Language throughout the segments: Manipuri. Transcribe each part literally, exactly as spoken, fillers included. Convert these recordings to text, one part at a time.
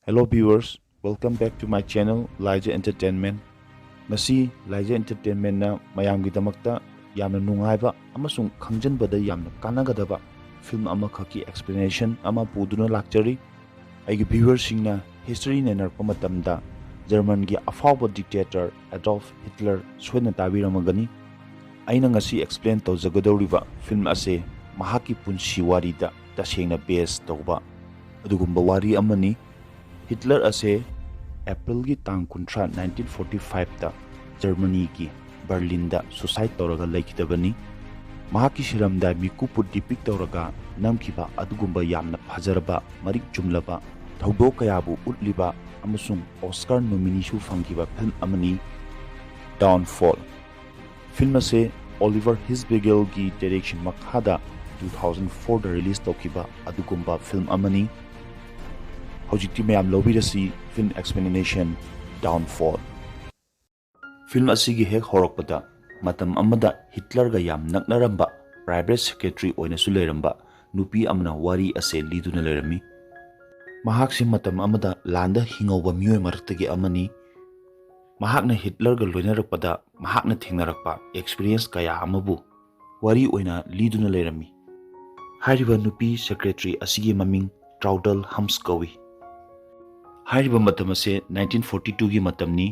Hello viewers, welcome back to my channel Laija Entertainment. ꯉꯁꯤ Laija Entertainmentꯅ ꯃꯌꯥꯝꯒꯤꯗꯃꯛꯇ ꯌꯥꯝꯅ ꯅꯨꯡꯉꯥꯏꯕ ꯑꯃꯁꯨꯡ ꯈꯪꯖꯤꯟꯕꯗ ꯌꯥꯝꯅ ꯀꯥꯟꯅꯒꯗꯕ ꯐꯤꯂꯝ ꯑꯃꯈꯛꯀꯤ explanation ꯑꯃ ꯄꯨꯗꯨꯅ ꯂꯥꯛꯆꯔꯤ꯫ ꯑꯩꯒꯤ viewerꯁꯤꯡꯅ history ꯅꯩꯅꯔꯛꯄ ꯃꯇꯝꯗ ꯖꯔꯃꯟꯒꯤ ꯑꯐꯥꯎꯕ dictator Adolf Hitler ꯁꯣꯏꯗꯅ ꯇꯥꯕꯤꯔꯝꯃꯒꯅꯤ꯫ ꯑꯩꯅ ꯉꯁꯤ explain ꯇꯧꯖꯒꯗꯧꯔꯤꯕ ꯐꯤꯂꯝ ꯑꯁꯦ ꯃꯍꯥꯛꯀꯤ ꯄꯨꯟꯁꯤ ꯋꯥꯔꯤꯗ ꯇꯁꯦꯡꯅ base ꯇꯧꯕ ꯑꯗꯨꯒꯨꯝꯕ ꯋꯥꯔꯤ ꯑꯃꯅꯤ꯫ ꯍꯤꯠꯂꯔ ꯑꯁꯦ ꯑꯦꯄ꯭ꯔꯤꯜꯒꯤ ꯇꯥꯡ ꯀꯨꯟꯊ꯭ꯔꯥ, nineteen forty fiveꯇ ꯖꯔꯃꯅꯤꯒꯤ ꯕꯔꯂꯤꯟꯗ suicide ꯇꯧꯔꯒ ꯂꯩꯈꯤꯗꯕꯅꯤ꯫ ꯃꯍꯥꯛꯀꯤ ꯁꯤꯔꯝꯗꯥꯏ ꯃꯤꯀꯨꯞꯄꯨ depict ꯇꯧꯔꯒ ꯅꯝꯈꯤꯕ ꯑꯗꯨꯒꯨꯝꯕ ꯌꯥꯝꯅ ꯐꯖꯔꯕ, ꯃꯔꯤꯛ ꯆꯨꯝꯂꯕ ꯊꯧꯗꯣꯛ ꯀꯌꯥꯕꯨ ꯎꯠꯂꯤꯕ ꯑꯃꯁꯨꯡ Oscar nomineeꯁꯨ ꯐꯪꯈꯤꯕ ꯐꯤꯂꯝ ꯑꯃꯅꯤ Downfall꯫ ꯐꯤꯂꯝ ꯑꯁꯦ Oliver Hirschbiegelꯒꯤ direction ꯃꯈꯥꯗ two thousand fourꯗ release ꯇꯧꯈꯤꯕ ꯑꯗꯨꯒꯨꯝꯕ ꯐꯤꯂꯝ ꯑꯃꯅꯤ꯫ ꯍꯧꯖꯤꯛꯇꯤ ꯃꯌꯥꯝ ꯂꯧꯕꯤꯔꯁꯤ film explanation Downfall꯫ ꯐꯤꯂꯝ ꯑꯁꯤꯒꯤ ꯍꯦꯛ ꯍꯧꯔꯛꯄꯗ ꯃꯇꯝ ꯑꯃꯗ ꯍꯤꯠꯂꯔꯒ ꯌꯥꯝ ꯅꯛꯅꯔꯝꯕ private secretary ꯑꯣꯏꯅꯁꯨ ꯂꯩꯔꯝꯕ ꯅꯨꯄꯤ ꯑꯃꯅ ꯋꯥꯔꯤ ꯑꯁꯦ ꯂꯤꯗꯨꯅ ꯂꯩꯔꯝꯃꯤ꯫ ꯃꯍꯥꯛꯁꯤ ꯃꯇꯝ ꯑꯃꯗ ꯂꯥꯟꯗ ꯍꯤꯡꯍꯧꯕ ꯃꯤꯑꯣꯏ ꯃꯔꯛꯇꯒꯤ ꯑꯃꯅꯤ꯫ ꯃꯍꯥꯛꯅ ꯍꯤꯠꯂꯔꯒ ꯂꯣꯏꯅꯔꯛꯄꯗ ꯃꯍꯥꯛꯅ ꯊꯦꯡꯅꯔꯛꯄ experience ꯀꯌꯥ ꯑꯃꯕꯨ ꯋꯥꯔꯤ ꯑꯣꯏꯅ ꯂꯤꯗꯨꯅ ꯂꯩꯔꯝꯃꯤ꯫ ꯍꯥꯏꯔꯤꯕ ꯅꯨꯄꯤ secretary ꯑꯁꯤꯒꯤ ꯃꯃꯤꯡ Traudl Hams ꯀꯧꯏ꯫ ꯍꯥꯏꯔꯤꯕ ꯃꯇꯝ ꯑꯁꯦ nineteen forty twoꯒꯤ ꯃꯇꯝꯅꯤ꯫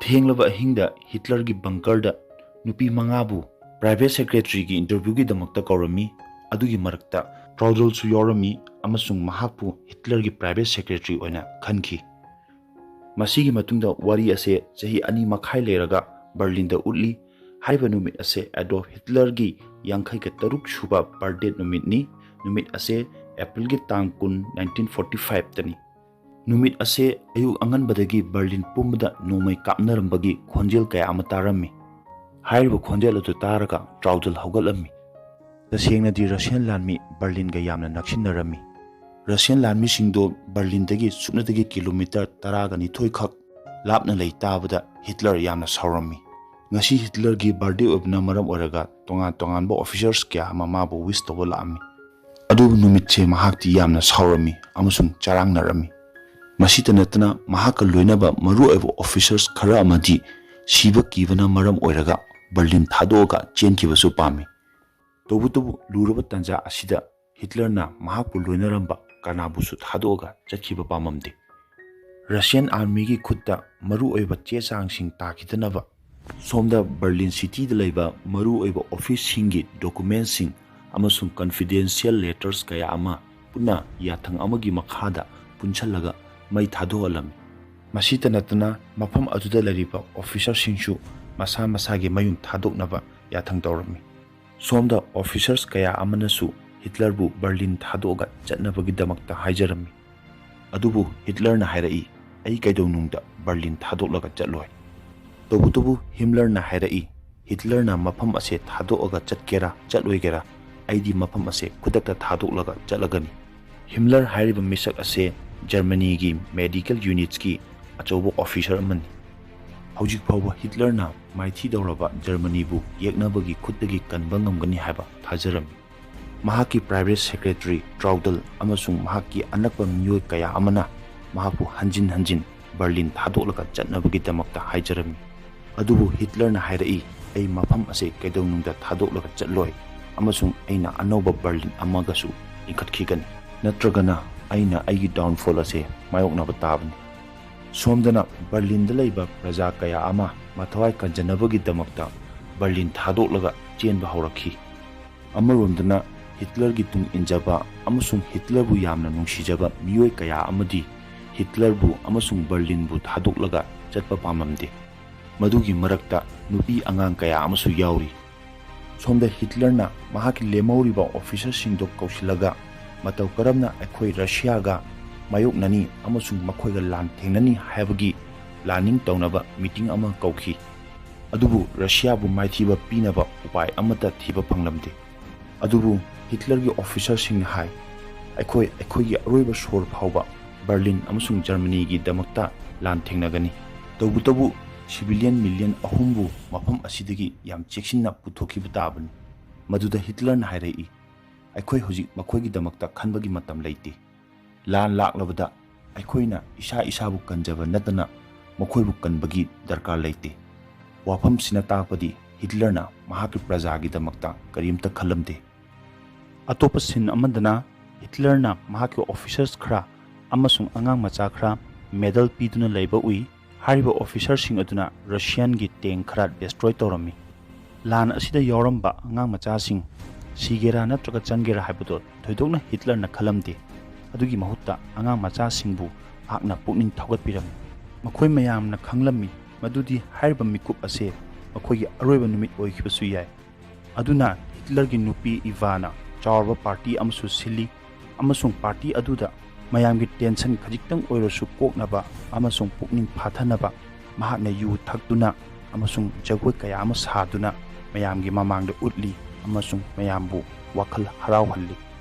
ꯊꯦꯡꯂꯕ ꯑꯍꯤꯡꯗ ꯍꯤꯠꯂꯔꯒꯤ bunkerꯗ ꯅꯨꯄꯤ ꯃꯉꯥꯕꯨ private secretaryꯒꯤ interviewꯒꯤꯗꯃꯛꯇ ꯀꯧꯔꯝꯃꯤ꯫ ꯑꯗꯨꯒꯤ ꯃꯔꯛꯇ Traudlꯁꯨ ꯌꯥꯎꯔꯝꯃꯤ ꯑꯃꯁꯨꯡ ꯃꯍꯥꯛꯄꯨ ꯍꯤꯠꯂꯔꯒꯤ private secretary ꯑꯣꯏꯅ ꯈꯟꯈꯤ꯫ ꯃꯁꯤꯒꯤ ꯃꯇꯨꯡꯗ ꯋꯥꯔꯤ ꯑꯁꯦ ꯆꯍꯤ ꯑꯅꯤ ꯃꯈꯥꯏ ꯂꯩꯔꯒ ꯕꯔꯂꯤꯟꯗ ꯎꯠꯂꯤ꯫ ꯍꯥꯏꯔꯤꯕ ꯅꯨꯃꯤꯠ ꯑꯁꯦ Adolf Hitlerꯒꯤ ꯌꯥꯡꯈꯩꯒ ꯇꯔꯨꯛ ꯁꯨꯕ birthday ꯅꯨꯃꯤꯠꯅꯤ꯫ ꯅꯨꯃꯤꯠ ꯑꯁꯦ ꯑꯦꯄ꯭ꯔꯤꯜꯒꯤ ꯇꯥꯡ ꯀꯨꯟ, nineteen forty fiveꯇꯅꯤ꯫ ꯅꯨꯃꯤꯠ ꯑꯁꯦ ꯑꯌꯨꯛ ꯑꯉꯟꯕꯗꯒꯤ ꯕꯔꯂꯤꯟ ꯄꯨꯝꯕꯗ ꯅꯣꯡꯃꯩ ꯀꯥꯞꯅꯔꯝꯕꯒꯤ ꯈꯣꯟꯖꯦꯜ ꯀꯌꯥ ꯑꯃ ꯇꯥꯔꯝꯃꯤ꯫ ꯍꯥꯏꯔꯤꯕ ꯈꯣꯟꯖꯦꯜ ꯑꯗꯨ ꯇꯥꯔꯒ Traudl ꯍꯧꯒꯠꯂꯝꯃꯤ꯫ ꯇꯁꯦꯡꯅꯗꯤ Russian ꯂꯥꯟꯃꯤ ꯕꯔꯂꯤꯟꯒ ꯌꯥꯝꯅ ꯅꯛꯁꯤꯟꯅꯔꯝꯃꯤ꯫ Russian ꯂꯥꯟꯃꯤꯁꯤꯡꯗꯣ ꯕꯔꯂꯤꯟꯗꯒꯤ ꯁꯨꯞꯅꯇꯒꯤ kilometre ꯇꯔꯥꯒ ꯅꯤꯊꯣꯏ ꯈꯛ ꯂꯥꯞꯅ ꯂꯩ ꯇꯥꯕꯗ ꯍꯤꯠꯂꯔ ꯌꯥꯝꯅ ꯁꯥꯎꯔꯝꯃꯤ꯫ ꯉꯁꯤ ꯍꯤꯠꯂꯔꯒꯤ birthday ꯑꯣꯏꯕꯅ ꯃꯔꯝ ꯑꯣꯏꯔꯒ ꯇꯣꯉꯥꯟ ꯇꯣꯉꯥꯟꯕ officers ꯀꯌꯥ ꯑꯃ ꯃꯥꯕꯨ wish ꯇꯧꯕ ꯂꯥꯛꯑꯝꯃꯤ꯫ ꯑꯗꯨꯕꯨ ꯅꯨꯃꯤꯠꯁꯦ ꯃꯍꯥꯛꯇꯤ ꯌꯥꯝꯅ ꯁꯥꯎꯔꯝꯃꯤ ꯑꯃꯁꯨꯡ ꯆꯔꯥꯡꯅꯔꯝꯃꯤ꯫ ꯃꯁꯤꯇ ꯅꯠꯇꯅ ꯃꯍꯥꯛꯀ ꯂꯣꯏꯅꯕ ꯃꯔꯨꯑꯣꯏꯕ officers ꯈꯔ ꯑꯃꯗꯤ ꯁꯤꯕ ꯀꯤꯕꯅ ꯃꯔꯝ ꯑꯣꯏꯔꯒ ꯕꯔꯂꯤꯟ ꯊꯥꯗꯣꯛꯑꯒ ꯆꯦꯟꯈꯤꯕꯁꯨ ꯄꯥꯝꯃꯤ꯫ ꯇꯧꯕꯇꯕꯨ ꯂꯨꯔꯕ ꯇꯥꯟꯖꯥ ꯑꯁꯤꯗ ꯍꯤꯠꯂꯔꯅ ꯃꯍꯥꯛꯄꯨ ꯂꯣꯏꯅꯔꯝꯕ ꯀꯅꯥꯕꯨꯁꯨ ꯊꯥꯗꯣꯛꯑꯒ ꯆꯠꯈꯤꯕ ꯄꯥꯝꯂꯝꯗꯦ꯫ Russian armyꯒꯤ ꯈꯨꯠꯇ ꯃꯔꯨꯑꯣꯏꯕ ꯆꯦ ꯆꯥꯡꯁꯤꯡ ꯇꯥꯈꯤꯗꯅꯕ ꯁꯣꯝꯗ ꯕꯔꯂꯤꯟ cityꯗ ꯂꯩꯕ ꯃꯔꯨꯑꯣꯏꯕ officeꯁꯤꯡꯒꯤ documentꯁꯤꯡ ꯑꯃꯁꯨꯡ confidential letters ꯀꯌꯥ ꯑꯃ ꯄꯨꯟꯅ ꯌꯥꯊꯪ ꯑꯃꯒꯤ ꯃꯈꯥꯗ ꯄꯨꯟꯁꯤꯜꯂꯒ ꯃꯩ ꯊꯥꯗꯣꯛꯍꯜꯂꯝꯃꯤ꯫ ꯃꯁꯤꯇ ꯅꯠꯇꯅ ꯃꯐꯝ ꯑꯗꯨꯗ ꯂꯩꯔꯤꯕ officerꯁꯤꯡꯁꯨ ꯃꯁꯥ ꯃꯁꯥꯒꯤ ꯃꯌꯨꯝ ꯊꯥꯗꯣꯛꯅꯕ ꯌꯥꯊꯪ ꯇꯧꯔꯝꯃꯤ꯫ ꯁꯣꯝꯗ officers ꯀꯌꯥ ꯑꯃꯅꯁꯨ ꯍꯤꯠꯂꯔꯕꯨ ꯕꯔꯂꯤꯟ ꯊꯥꯗꯣꯛꯑꯒ ꯆꯠꯅꯕꯒꯤꯗꯃꯛꯇ ꯍꯥꯏꯖꯔꯝꯃꯤ꯫ ꯑꯗꯨꯕꯨ ꯍꯤꯠꯂꯔꯅ ꯍꯥꯏꯔꯛꯏ, "ꯑꯩ ꯀꯩꯗꯧꯅꯨꯡꯗ ꯕꯔꯂꯤꯟ ꯊꯥꯗꯣꯛꯂꯒ ꯆꯠꯂꯣꯏ"꯫ ꯇꯧꯕꯇꯕꯨ ꯍꯤꯝꯂꯔꯅ ꯍꯥꯏꯔꯛꯏ, "ꯍꯤꯠꯂꯔꯅ ꯃꯐꯝ ꯑꯁꯦ ꯊꯥꯗꯣꯛꯑꯒ ꯆꯠꯀꯦꯔꯥ ꯆꯠꯂꯣꯏꯒꯦꯔꯥ, ꯑꯩꯗꯤ ꯃꯐꯝ ꯑꯁꯦ ꯈꯨꯗꯛꯇ ꯊꯥꯗꯣꯛꯂꯒ ꯆꯠꯂꯒꯅꯤ"꯫ ꯍꯤꯝꯂꯔ ꯍꯥꯏꯔꯤꯕ ꯃꯤꯁꯛ ꯑꯁꯦ ꯖꯔꯃꯅꯤꯒꯤ medical unitsꯀꯤ ꯑꯆꯧꯕ officer ꯑꯃꯅꯤ꯫ ꯍꯧꯖꯤꯛ ꯐꯥꯎꯕ ꯍꯤꯠꯂꯔꯅ ꯃꯥꯏꯊꯤꯗꯧꯔꯕ ꯖꯔꯃꯅꯤꯕꯨ ꯌꯦꯛꯅꯕꯒꯤ ꯈꯨꯠꯇꯒꯤ ꯀꯟꯕ ꯉꯝꯒꯅꯤ ꯍꯥꯏꯕ ꯊꯥꯖꯔꯝꯃꯤ꯫ ꯃꯍꯥꯛꯀꯤ private secretary ꯇ꯭ꯔꯥꯎꯗꯜ ꯑꯃꯁꯨꯡ ꯃꯍꯥꯛꯀꯤ ꯑꯅꯛꯄ ꯃꯤꯑꯣꯏ ꯀꯌꯥ ꯑꯃꯅ ꯃꯍꯥꯛꯄꯨ ꯍꯟꯖꯤꯟ ꯍꯟꯖꯤꯟ ꯕꯔꯂꯤꯟ ꯊꯥꯗꯣꯛꯂꯒ ꯆꯠꯅꯕꯒꯤꯗꯃꯛꯇ ꯍꯥꯏꯖꯔꯝꯃꯤ꯫ ꯑꯗꯨꯕꯨ ꯍꯤꯠꯂꯔꯅ ꯍꯥꯏꯔꯛꯏ, "ꯑꯩ ꯃꯐꯝ ꯑꯁꯤ ꯀꯩꯗꯧꯅꯨꯡꯗ ꯊꯥꯗꯣꯛꯂꯒ ꯆꯠꯂꯣꯏ ꯑꯃꯁꯨꯡ ꯑꯩꯅ ꯑꯅꯧꯕ ꯕꯔꯂꯤꯟ ꯑꯃꯒꯁꯨ ꯂꯤꯡꯈꯠꯈꯤꯒꯅꯤ꯫ ꯅꯠꯇ꯭ꯔꯒꯅ ꯑꯩꯅ ꯑꯩꯒꯤ downfall ꯑꯁꯦ ꯃꯥꯌꯣꯛꯅꯕ ꯇꯥꯕꯅꯤ"꯫ ꯁꯣꯝꯗꯅ ꯕꯔꯂꯤꯟꯗ ꯂꯩꯕ ꯄ꯭ꯔꯖꯥ ꯀꯌꯥ ꯑꯃ ꯃꯊꯋꯥꯏ ꯀꯟꯖꯅꯕꯒꯤꯗꯃꯛꯇ ꯕꯔꯂꯤꯟ ꯊꯥꯗꯣꯛꯂꯒ ꯆꯦꯟꯕ ꯍꯧꯔꯛꯈꯤ꯫ ꯑꯃꯔꯣꯝꯗꯅ ꯍꯤꯠꯂꯔꯒꯤ ꯇꯨꯡ ꯏꯟꯖꯕ ꯑꯃꯁꯨꯡ ꯍꯤꯠꯂꯔꯕꯨ ꯌꯥꯝꯅ ꯅꯨꯡꯁꯤꯖꯕ ꯃꯤꯑꯣꯏ ꯀꯌꯥ ꯑꯃꯗꯤ ꯍꯤꯠꯂꯔꯕꯨ ꯑꯃꯁꯨꯡ ꯕꯔꯂꯤꯟꯕꯨ ꯊꯥꯗꯣꯛꯂꯒ ꯆꯠꯄ ꯄꯥꯝꯂꯝꯗꯦ꯫ ꯃꯗꯨꯒꯤ ꯃꯔꯛꯇ ꯅꯨꯄꯤ ꯑꯉꯥꯡ ꯀꯌꯥ ꯑꯃꯁꯨ ꯌꯥꯎꯔꯤ꯫ ꯁꯣꯝꯗ ꯍꯤꯠꯂꯔꯅ ꯃꯍꯥꯛꯀꯤ ꯂꯦꯝꯍꯧꯔꯤꯕ officerꯁꯤꯡꯗꯣ ꯀꯧꯁꯤꯜꯂꯒ ꯃꯇꯧ ꯀꯔꯝꯅ ꯑꯩꯈꯣꯏ ꯔꯁꯤꯌꯥꯒ ꯃꯥꯌꯣꯛꯅꯅꯤ ꯑꯃꯁꯨꯡ ꯃꯈꯣꯏꯒ ꯂꯥꯟ ꯊꯦꯡꯅꯅꯤ ꯍꯥꯏꯕꯒꯤ planning ꯇꯧꯅꯕ meeting ꯑꯃ ꯀꯧꯈꯤ꯫ ꯑꯗꯨꯕꯨ ꯔꯁꯤꯌꯥꯕꯨ ꯃꯥꯏꯊꯤꯕ ꯄꯤꯅꯕ ꯎꯄꯥꯏ ꯑꯃꯠꯇ ꯊꯤꯕ ꯐꯪꯂꯝꯗꯦ꯫ ꯑꯗꯨꯕꯨ ꯍꯤꯠꯂꯔꯒꯤ officerꯁꯤꯡꯅ ꯍꯥꯏ, "ꯑꯩꯈꯣꯏ ꯑꯩꯈꯣꯏꯒꯤ ꯑꯔꯣꯏꯕ ꯁꯣꯔ ꯐꯥꯎꯕ ꯕꯔꯂꯤꯟ ꯑꯃꯁꯨꯡ ꯖꯔꯃꯅꯤꯒꯤꯗꯃꯛꯇ ꯂꯥꯟ ꯊꯦꯡꯅꯒꯅꯤ"꯫ ꯇꯧꯕꯇꯕꯨ civilian million ꯑꯍꯨꯝꯕꯨ ꯃꯐꯝ ꯑꯁꯤꯗꯒꯤ ꯌꯥꯝ ꯆꯦꯛꯁꯤꯟꯅ ꯄꯨꯊꯣꯛꯈꯤꯕ ꯇꯥꯕꯅꯤ꯫ ꯃꯗꯨꯗ ꯍꯤꯠꯂꯔꯅ ꯍꯥꯏꯔꯛꯏ, "ꯑꯩꯈꯣꯏ ꯍꯧꯖꯤꯛ ꯃꯈꯣꯏꯒꯤꯗꯃꯛꯇ ꯈꯟꯕꯒꯤ ꯃꯇꯝ ꯂꯩꯇꯦ꯫ ꯂꯥꯟ ꯂꯥꯛꯂꯕꯗ ꯑꯩꯈꯣꯏꯅ ꯏꯁꯥ ꯏꯁꯥꯕꯨ ꯀꯟꯖꯕ ꯅꯠꯇꯅ ꯃꯈꯣꯏꯕꯨ ꯀꯟꯕꯒꯤ ꯗꯔꯀꯥꯔ ꯂꯩꯇꯦ꯫ ꯋꯥꯐꯝꯁꯤꯅ ꯇꯥꯛꯄꯗꯤ ꯍꯤꯠꯂꯔꯅ ꯃꯍꯥꯛꯀꯤ ꯄ꯭ꯔꯖꯥꯒꯤꯗꯃꯛꯇ ꯀꯔꯤꯝꯇ ꯈꯜꯂꯝꯗꯦ꯫ ꯑꯇꯣꯞꯄ ꯁꯤꯟ ꯑꯃꯗꯅ ꯍꯤꯠꯂꯔꯅ ꯃꯍꯥꯛꯀꯤ ꯑꯣꯐꯤꯁꯔꯁ ꯈꯔ ꯑꯃꯁꯨꯡ ꯑꯉꯥꯡ ꯃꯆꯥ ꯈꯔ ꯃꯦꯗꯜ ꯄꯤꯗꯨꯅ ꯂꯩꯕ ꯎꯏ꯫ ꯍꯥꯏꯔꯤꯕ ꯑꯣꯐꯤꯁꯔꯁꯤꯡ ꯑꯗꯨꯅ ꯔꯁꯤꯌꯥꯟꯒꯤ ꯇꯦꯡ ꯈꯔ ꯗꯦꯁꯇ꯭ꯔꯣꯏ ꯇꯧꯔꯝꯃꯤ꯫ ꯂꯥꯟ ꯑꯁꯤꯗ ꯌꯥꯎꯔꯝꯕ ꯑꯉꯥꯡ ꯃꯆꯥꯁꯤꯡ ꯁꯤꯒꯦꯔꯥ ꯅꯠꯇ꯭ꯔꯒ ꯆꯪꯒꯦꯔꯥ ꯍꯥꯏꯕꯗꯣ ꯊꯣꯏꯗꯣꯛꯅ ꯍꯤꯠꯂꯔꯅ ꯈꯜꯂꯝꯗꯦ꯫ ꯑꯗꯨꯒꯤ ꯃꯍꯨꯠꯇ ꯑꯉꯥꯡ ꯃꯆꯥꯁꯤꯡꯕꯨ ꯃꯍꯥꯛꯅ ꯄꯨꯛꯅꯤꯡ ꯊꯧꯒꯠꯄꯤꯔꯝꯃꯤ꯫ ꯃꯈꯣꯏ ꯃꯌꯥꯝꯅ ꯈꯪꯂꯝꯃꯤ ꯃꯗꯨꯗꯤ ꯍꯥꯏꯔꯤꯕ ꯃꯤꯀꯨꯞ ꯑꯁꯦ ꯃꯈꯣꯏꯒꯤ ꯑꯔꯣꯏꯕ ꯅꯨꯃꯤꯠ ꯑꯣꯏꯈꯤꯕꯁꯨ ꯌꯥꯏ꯫ ꯑꯗꯨꯅ ꯍꯤꯠꯂꯔꯒꯤ ꯅꯨꯄꯤ ꯏꯚꯥꯅ ꯆꯥꯎꯔꯕ ꯄꯥꯔꯇꯤ ꯑꯃꯁꯨ ꯁꯤꯜꯂꯤ ꯑꯃꯁꯨꯡ ꯄꯥꯔꯇꯤ ꯑꯗꯨꯗ ꯃꯌꯥꯝꯒꯤ ꯇꯦꯟꯁꯟ ꯈꯖꯤꯛꯇꯪ ꯑꯣꯏꯔꯁꯨ ꯀꯣꯛꯅꯕ ꯑꯃꯁꯨꯡ ꯄꯨꯛꯅꯤꯡ ꯐꯥꯊꯅꯕ ꯃꯍꯥꯛꯅ ꯌꯨ ꯊꯛꯇꯨꯅ ꯑꯃꯁꯨꯡ ꯖꯒꯣꯏ ꯀꯌꯥ ꯑꯃ ꯁꯥꯗꯨꯅ ꯃꯌꯥꯝꯒꯤ ꯃꯃꯥꯡꯗ ꯎꯠꯂꯤ ꯑꯃꯁꯨꯡ ꯃꯌꯥꯝꯕꯨ ꯋꯥꯈꯜ ꯍꯔꯥꯎꯍꯜꯂꯤ꯫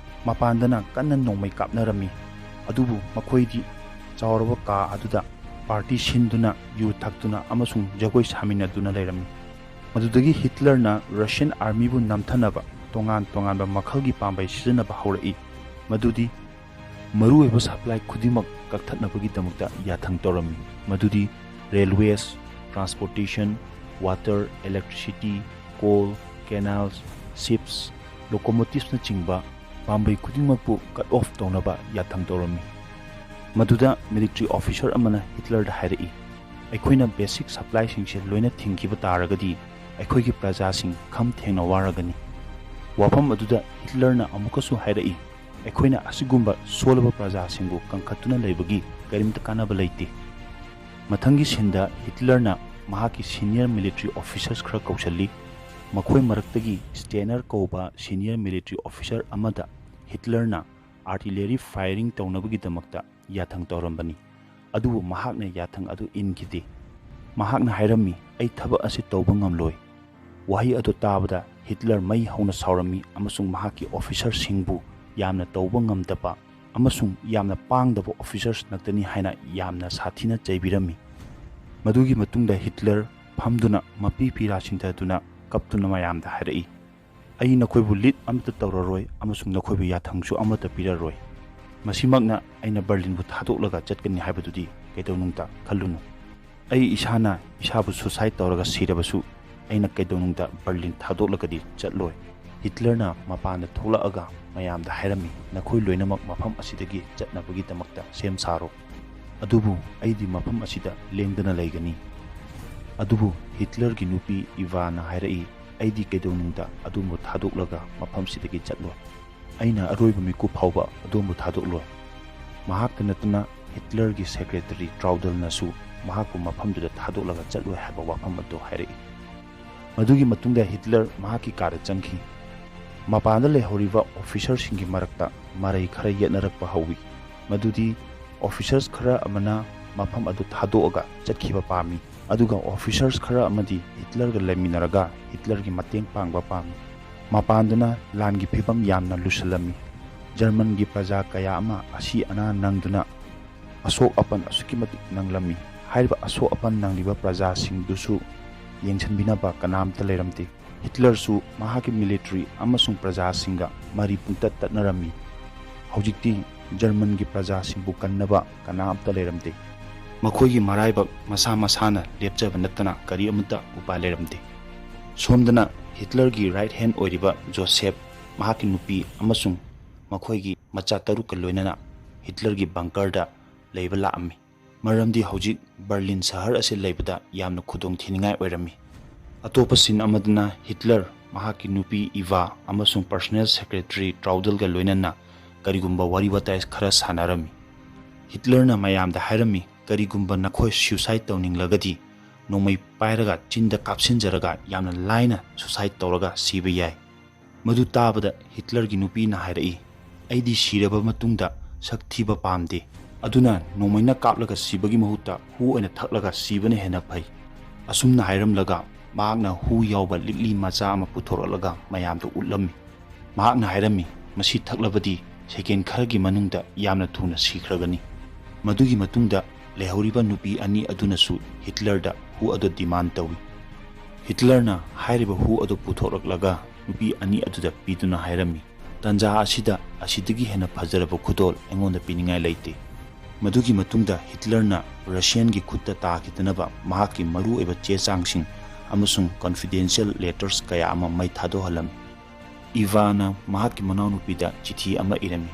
ꯃꯄꯥꯟꯗꯅ ꯀꯟꯅ ꯅꯣꯡꯃꯩ ꯀꯥꯞꯅꯔꯝꯃꯤ, ꯑꯗꯨꯕꯨ ꯃꯈꯣꯏꯗꯤ ꯆꯥꯎꯔꯕ ꯀꯥ ꯑꯗꯨꯗ ꯄꯥꯔꯇꯤ ꯁꯤꯟꯗꯨꯅ ꯌꯨ ꯊꯛꯇꯨꯅ ꯑꯃꯁꯨꯡ ꯖꯒꯣꯏ ꯁꯥꯃꯤꯟꯅꯗꯨꯅ ꯂꯩꯔꯝꯃꯤ꯫ ꯃꯗꯨꯗꯒꯤ ꯍꯤꯠꯂꯔꯅ ꯔꯁꯤꯌꯟ ꯑꯥꯔꯃꯤꯕꯨ ꯅꯝꯊꯅꯕ ꯇꯣꯉꯥꯟ ꯇꯣꯉꯥꯟꯕ ꯃꯈꯜꯒꯤ ꯄꯥꯝꯕꯩ ꯁꯤꯖꯤꯟꯅꯕ ꯍꯧꯔꯛꯏ, ꯃꯗꯨꯗꯤ ꯃꯔꯨꯑꯣꯏꯕ ꯁꯄ꯭ꯂꯥꯏ ꯈꯨꯗꯤꯡꯃꯛ ꯀꯛꯊꯠꯅꯕꯒꯤꯗꯃꯛꯇ ꯌꯥꯊꯪ ꯇꯧꯔꯝꯃꯤ, ꯃꯗꯨꯗꯤ railways, transportation, water, electricity, call, ꯀꯦꯅꯥꯜꯁ, ꯁꯤꯞꯁ, ꯂꯣꯀꯣꯃꯣꯇꯤꯚꯁꯅꯆꯤꯡꯕ ꯄꯥꯝꯕꯩ ꯈꯨꯗꯤꯡꯃꯛꯄꯨ ꯀꯠ ꯑꯣꯐ ꯇꯧꯅꯕ ꯌꯥꯊꯪ ꯇꯧꯔꯝꯃꯤ꯫ ꯃꯗꯨꯗ ꯃꯤꯂꯤꯇ꯭ꯔꯤ ꯑꯣꯐꯤꯁꯔ ꯑꯃꯅ ꯍꯤꯠꯂꯔꯗ ꯍꯥꯏꯔꯛꯏ, "ꯑꯩꯈꯣꯏꯅ ꯕꯦꯁꯤꯛ ꯁꯄ꯭ꯂꯥꯏꯁꯤꯡꯁꯦ ꯂꯣꯏꯅ ꯊꯤꯡꯈꯤꯕ ꯇꯥꯔꯒꯗꯤ ꯑꯩꯈꯣꯏꯒꯤ ꯄ꯭ꯔꯖꯥꯁꯤꯡ ꯈꯝ ꯊꯦꯡꯅ ꯋꯥꯔꯒꯅꯤ꯫" ꯋꯥꯐꯝ ꯑꯗꯨꯗ ꯍꯤꯠꯂꯔꯅ ꯑꯃꯨꯛꯀꯁꯨ ꯍꯥꯏꯔꯛꯏ, "ꯑꯩꯈꯣꯏꯅ ꯑꯁꯤꯒꯨꯝꯕ ꯁꯣꯜꯂꯕ ꯄ꯭ꯔꯖꯥꯁꯤꯡꯕꯨ ꯀꯟꯈꯠꯇꯨꯅ ꯂꯩꯕꯒꯤ ꯀꯔꯤꯝꯇ ꯀꯥꯟꯅꯕ ꯂꯩꯇꯦ꯫" ꯃꯊꯪꯒꯤ ꯁꯤꯟꯗ ꯍꯤꯠꯂꯔꯅ ꯃꯍꯥꯛꯀꯤ ꯁꯤꯅꯤꯌꯔ ꯃꯤꯂꯤꯇ꯭ꯔꯤ ꯑꯣꯐꯤꯁꯔꯁ ꯈꯔ ꯀꯧꯁꯤꯜꯂꯤ꯫ ꯃꯈꯣꯏ ꯃꯔꯛꯇꯒꯤ ꯁ꯭ꯇꯦꯅꯔ ꯀꯧꯕ ꯁꯤꯅꯤꯌꯔ ꯃꯤꯂꯤꯇ꯭ꯔꯤ ꯑꯣꯐꯤꯁꯔ ꯑꯃꯗ ꯍꯤꯠꯂꯔꯅ ꯑꯥꯔꯇꯤꯂꯦꯔꯤ ꯐꯥꯏꯔꯤꯡ ꯇꯧꯅꯕꯒꯤꯗꯃꯛꯇ ꯌꯥꯊꯪ ꯇꯧꯔꯝꯕꯅꯤ꯫ ꯑꯗꯨꯕꯨ ꯃꯍꯥꯛꯅ ꯌꯥꯊꯪ ꯑꯗꯨ ꯏꯟꯈꯤꯗꯦ꯫ ꯃꯍꯥꯛꯅ ꯍꯥꯏꯔꯝꯃꯤ, "ꯑꯩ ꯊꯕꯛ ꯑꯁꯤ ꯇꯧꯕ ꯉꯝꯂꯣꯏ꯫" ꯋꯥꯍꯩ ꯑꯗꯨ ꯇꯥꯕꯗ ꯍꯤꯠꯂꯔ ꯃꯩ ꯍꯧꯅ ꯁꯥꯎꯔꯝꯃꯤ ꯑꯃꯁꯨꯡ ꯃꯍꯥꯛꯀꯤ ꯑꯣꯐꯤꯁꯔꯁꯤꯡꯕꯨ ꯌꯥꯝꯅ ꯇꯧꯕ ꯉꯝꯗꯕ ꯑꯃꯁꯨꯡ ꯌꯥꯝꯅ ꯄꯥꯡꯗꯕ ꯑꯣꯐꯤꯁꯔꯁ ꯉꯥꯛꯇꯅꯤ ꯍꯥꯏꯅ ꯌꯥꯝꯅ ꯁꯥꯊꯤꯅ ꯆꯩꯕꯤꯔꯝꯃꯤ꯫ ꯃꯗꯨꯒꯤ ꯃꯇꯨꯡꯗ ꯍꯤꯠꯂꯔ ꯐꯝꯗꯨꯅ ꯃꯄꯤ ꯄꯤꯔꯥ ꯁꯤꯟꯊꯗꯨꯅ ꯀꯞꯇꯨꯅ ꯃꯌꯥꯝꯗ ꯍꯥꯏꯔꯛꯏ, "ꯑꯩ ꯅꯈꯣꯏꯕꯨ ꯂꯤꯗ ꯑꯃꯠꯇ ꯇꯧꯔꯔꯣꯏ ꯑꯃꯁꯨꯡ ꯅꯈꯣꯏꯕꯨ ꯌꯥꯊꯪꯁꯨ ꯑꯃꯠꯇ ꯄꯤꯔꯔꯣꯏ꯫ ꯃꯁꯤꯃꯛꯅ ꯑꯩꯅ ꯕꯔꯂꯤꯟꯕꯨ ꯊꯥꯗꯣꯛꯂꯒ ꯆꯠꯀꯅꯤ ꯍꯥꯏꯕꯗꯨꯗꯤ ꯀꯩꯗꯧꯅꯨꯡꯗ ꯈꯜꯂꯨꯅꯨ꯫ ꯑꯩ ꯏꯁꯥꯅ ꯏꯁꯥꯕꯨ suicide ꯇꯧꯔꯒ ꯁꯤꯔꯕꯁꯨ ꯑꯩꯅ ꯀꯩꯗꯧꯅꯨꯡꯗ ꯕꯔꯂꯤꯟ ꯊꯥꯗꯣꯛꯂꯒꯗꯤ ꯆꯠꯂꯣꯏ꯫ ꯍꯤꯠꯂꯔꯅ ꯃꯄꯥꯟꯗ ꯊꯣꯛꯂꯛꯑꯒ ꯃꯌꯥꯝꯗ ꯍꯥꯏꯔꯝꯃꯤ, "ꯅꯈꯣꯏ ꯂꯣꯏꯅꯃꯛ ꯃꯐꯝ ꯑꯁꯤꯗꯒꯤ ꯆꯠꯅꯕꯒꯤꯗꯃꯛꯇ ꯁꯦꯝ ꯁꯥꯔꯣ꯫ ꯑꯗꯨꯕꯨ ꯑꯩꯗꯤ ꯃꯐꯝ ꯑꯁꯤꯗ ꯂꯦꯡꯗꯅ ꯂꯩꯒꯅꯤ꯫" ꯑꯗꯨꯕꯨ ꯍꯤꯠꯂꯔꯒꯤ ꯅꯨꯄꯤ ꯏꯚꯥꯅ ꯍꯥꯏꯔꯛꯏ, "ꯑꯩꯗꯤ ꯀꯩꯗꯧꯅꯨꯡꯗ ꯑꯗꯣꯝꯕꯨ ꯊꯥꯗꯣꯛꯂꯒ ꯃꯐꯝꯁꯤꯗꯒꯤ ꯆꯠꯂꯣꯏ꯫ ꯑꯩꯅ ꯑꯔꯣꯏꯕ ꯃꯤꯀꯨꯞ ꯐꯥꯎꯕ ꯑꯗꯣꯝꯕꯨ ꯊꯥꯗꯣꯛꯂꯣꯏ꯫" ꯃꯍꯥꯛꯇ ꯅꯠꯇꯅ ꯍꯤꯠꯂꯔꯒꯤ secretary ꯇ꯭ꯔꯥꯎꯗꯜꯅꯁꯨ ꯃꯍꯥꯛꯄꯨ ꯃꯐꯝꯗꯨꯗ ꯊꯥꯗꯣꯛꯂꯒ ꯆꯠꯂꯣꯏ ꯍꯥꯏꯕ ꯋꯥꯐꯝ ꯑꯗꯨ ꯍꯥꯏꯔꯛꯏ꯫ ꯃꯗꯨꯒꯤ ꯃꯇꯨꯡꯗ ꯍꯤꯠꯂꯔ ꯃꯍꯥꯛꯀꯤ ꯀꯥꯗ ꯆꯪꯈꯤ꯫ ꯃꯄꯥꯟꯗ ꯂꯩꯍꯧꯔꯤꯕ officerꯁꯤꯡꯒꯤ ꯃꯔꯛꯇ ꯃꯔꯩ ꯈꯔ ꯌꯦꯠꯅꯔꯛꯄ ꯍꯧꯏ꯫ ꯃꯗꯨꯗꯤ officers ꯈꯔ ꯑꯃꯅ ꯃꯐꯝ ꯑꯗꯨ ꯊꯥꯗꯣꯛꯑꯒ ꯆꯠꯈꯤꯕ ꯄꯥꯝꯃꯤ, ꯑꯗꯨꯒ officers ꯈꯔ ꯑꯃꯗꯤ ꯍꯤꯠꯂꯔꯒ ꯂꯩꯃꯤꯟꯅꯔꯒ ꯍꯤꯠꯂꯔꯒꯤ ꯃꯇꯦꯡ ꯄꯥꯡꯕ ꯄꯥꯝꯃꯤ꯫ ꯃꯄꯥꯟꯗꯅ ꯂꯥꯟꯒꯤ ꯐꯤꯕꯝ ꯌꯥꯝꯅ ꯂꯨꯁꯜꯂꯝꯃꯤ꯫ ꯖꯔꯃꯟꯒꯤ ꯄ꯭ꯔꯖꯥ ꯀꯌꯥ ꯑꯃ ꯑꯁꯤ ꯑꯅꯥ ꯅꯪꯗꯨꯅ ꯑꯁꯣꯛ ꯑꯄꯟ ꯑꯁꯨꯛꯀꯤ ꯃꯇꯤꯛ ꯅꯪꯂꯝꯃꯤ꯫ ꯍꯥꯏꯔꯤꯕ ꯑꯁꯣꯛ ꯑꯄꯟ ꯅꯪꯂꯤꯕ ꯄ꯭ꯔꯖꯥꯁꯤꯡꯗꯨꯁꯨ ꯌꯦꯡꯁꯤꯟꯕꯤꯅꯕ ꯀꯅꯥꯝꯇ ꯂꯩꯔꯝꯗꯦ꯫ ꯍꯤꯠꯂꯔꯁꯨ ꯃꯍꯥꯛꯀꯤ military ꯑꯃꯁꯨꯡ ꯄ꯭ꯔꯖꯥꯁꯤꯡꯒ ꯃꯔꯤ ꯄꯨꯡꯇꯠ ꯇꯠꯅꯔꯝꯃꯤ꯫ ꯍꯧꯖꯤꯛꯇꯤ ꯖꯔꯃꯟꯒꯤ ꯄ꯭ꯔꯖꯥꯁꯤꯡꯕꯨ ꯀꯟꯅꯕ ꯀꯅꯥꯝꯇ ꯂꯩꯔꯝꯗꯦ꯫ ꯃꯈꯣꯏꯒꯤ ꯃꯔꯥꯏꯕꯛ ꯃꯁꯥ ꯃꯁꯥꯅ ꯂꯦꯞꯆꯕ ꯅꯠꯇꯅ ꯀꯔꯤ ꯑꯃꯠꯇ ꯎꯄꯥꯏ ꯂꯩꯔꯝꯗꯦ꯫ ꯁꯣꯝꯗꯅ ꯍꯤꯠꯂꯔꯒꯤ right hand ꯑꯣꯏꯔꯤꯕ ꯖꯣꯁꯦꯐ, ꯃꯍꯥꯛꯀꯤ ꯅꯨꯄꯤ ꯑꯃꯁꯨꯡ ꯃꯈꯣꯏꯒꯤ ꯃꯆꯥ ꯇꯔꯨꯛꯀ ꯂꯣꯏꯅꯅ ꯍꯤꯠꯂꯔꯒꯤ bunkerꯗ ꯂꯩꯕ ꯂꯥꯛꯑꯝꯃꯤ꯫ ꯃꯔꯝꯗꯤ ꯍꯧꯖꯤꯛ ꯕꯔꯂꯤꯟ ꯁꯍꯔ ꯑꯁꯤ ꯂꯩꯕꯗ ꯌꯥꯝꯅ ꯈꯨꯗꯣꯡ ꯊꯤꯅꯤꯡꯉꯥꯏ ꯑꯣꯏꯔꯝꯃꯤ꯫ ꯑꯇꯣꯞꯄ scene ꯑꯃꯗꯅ ꯍꯤꯠꯂꯔ ꯃꯍꯥꯛꯀꯤ ꯅꯨꯄꯤ ꯏꯚꯥ ꯑꯃꯁꯨꯡ personal secretary ꯇ꯭ꯔꯥꯎꯗꯜꯒ ꯂꯣꯏꯅꯅ ꯀꯔꯤꯒꯨꯝꯕ ꯋꯥꯔꯤ ꯋꯥꯇꯥꯏ ꯈꯔ ꯁꯥꯟꯅꯔꯝꯃꯤ꯫ ꯍꯤꯠꯂꯔꯅ ꯃꯌꯥꯝꯗ ꯍꯥꯏꯔꯝꯃꯤ, "ꯀꯔꯤꯒꯨꯝꯕ ꯅꯈꯣꯏ suicide ꯇꯧꯅꯤꯡꯂꯒꯗꯤ ꯅꯣꯡꯃꯩ ꯄꯥꯏꯔꯒ ꯆꯤꯟꯗ ꯀꯥꯞꯁꯤꯟꯖꯔꯒ ꯌꯥꯝꯅ ꯂꯥꯏꯅ suicide ꯇꯧꯔꯒ ꯁꯤꯕ ꯌꯥꯏ꯫" ꯃꯗꯨ ꯇꯥꯕꯗ ꯍꯤꯠꯂꯔꯒꯤ ꯅꯨꯄꯤꯅ ꯍꯥꯏꯔꯛꯏ, "ꯑꯩꯗꯤ ꯁꯤꯔꯕ ꯃꯇꯨꯡꯗ ꯁꯛ ꯊꯤꯕ ꯄꯥꯝꯗꯦ꯫ ꯑꯗꯨꯅ ꯅꯣꯡꯃꯩꯅ ꯀꯥꯞꯂꯒ ꯁꯤꯕꯒꯤ ꯃꯍꯨꯠꯇ ꯍꯨ ꯑꯣꯏꯅ ꯊꯛꯂꯒ ꯁꯤꯕꯅ ꯍꯦꯟꯅ ꯐꯩ꯫" ꯑꯁꯨꯝꯅ ꯍꯥꯏꯔꯝꯂꯒ ꯃꯍꯥꯛꯅ ꯍꯨ ꯌꯥꯎꯕ ꯂꯤꯛꯂꯤ ꯃꯆꯥ ꯑꯃ ꯄꯨꯊꯣꯔꯛꯂꯒ ꯃꯌꯥꯝꯗ ꯎꯠꯂꯝꯃꯤ꯫ ꯃꯍꯥꯛꯅ ꯍꯥꯏꯔꯝꯃꯤ, "ꯃꯁꯤ ꯊꯛꯂꯕꯗꯤ second ꯈꯔꯒꯤ ꯃꯅꯨꯡꯗ ꯌꯥꯝꯅ ꯊꯨꯅ ꯁꯤꯈ꯭ꯔꯒꯅꯤ꯫" ꯃꯗꯨꯒꯤ ꯃꯇꯨꯡꯗ ꯂꯩꯍꯧꯔꯤꯕ ꯅꯨꯄꯤ ꯑꯅꯤ ꯑꯗꯨꯅꯁꯨ ꯍꯤꯠꯂꯔꯗ ꯍꯨ ꯑꯗꯨ demand ꯇꯧꯏ꯫ ꯍꯤꯠꯂꯔꯅ ꯍꯥꯏꯔꯤꯕ ꯍꯨ ꯑꯗꯨ ꯄꯨꯊꯣꯔꯛꯂꯒ ꯅꯨꯄꯤ ꯑꯅꯤ ꯑꯗꯨꯗ ꯄꯤꯗꯨꯅ ꯍꯥꯏꯔꯝꯃꯤ, ꯇꯥꯟꯖꯥ ꯑꯁꯤꯗ ꯑꯁꯤꯗꯒꯤ ꯍꯦꯟꯅ ꯐꯖꯔꯕ ꯈꯨꯗꯣꯜ ꯑꯩꯉꯣꯟꯗ ꯄꯤꯅꯤꯡꯉꯥꯏ ꯂꯩꯇꯦ꯫ ꯃꯗꯨꯒꯤ ꯃꯇꯨꯡꯗ ꯍꯤꯠꯂꯔꯅ ꯔꯁꯤꯌꯟꯒꯤ ꯈꯨꯠꯇ ꯇꯥꯈꯤꯗꯅꯕ ꯃꯍꯥꯛꯀꯤ ꯃꯔꯨꯑꯣꯏꯕ ꯆꯦ ꯆꯥꯡꯁꯤꯡ ꯑꯃꯁꯨꯡ confidential letters ꯀꯌꯥ ꯑꯃ ꯃꯩ ꯊꯥꯗꯣꯛꯍꯜꯂꯝꯃꯤ꯫ ꯏꯚꯥꯅ ꯃꯍꯥꯛꯀꯤ ꯃꯅꯥꯎꯅꯨꯄꯤꯗ ꯆꯤꯊꯤ ꯑꯃ ꯏꯔꯝꯃꯤ꯫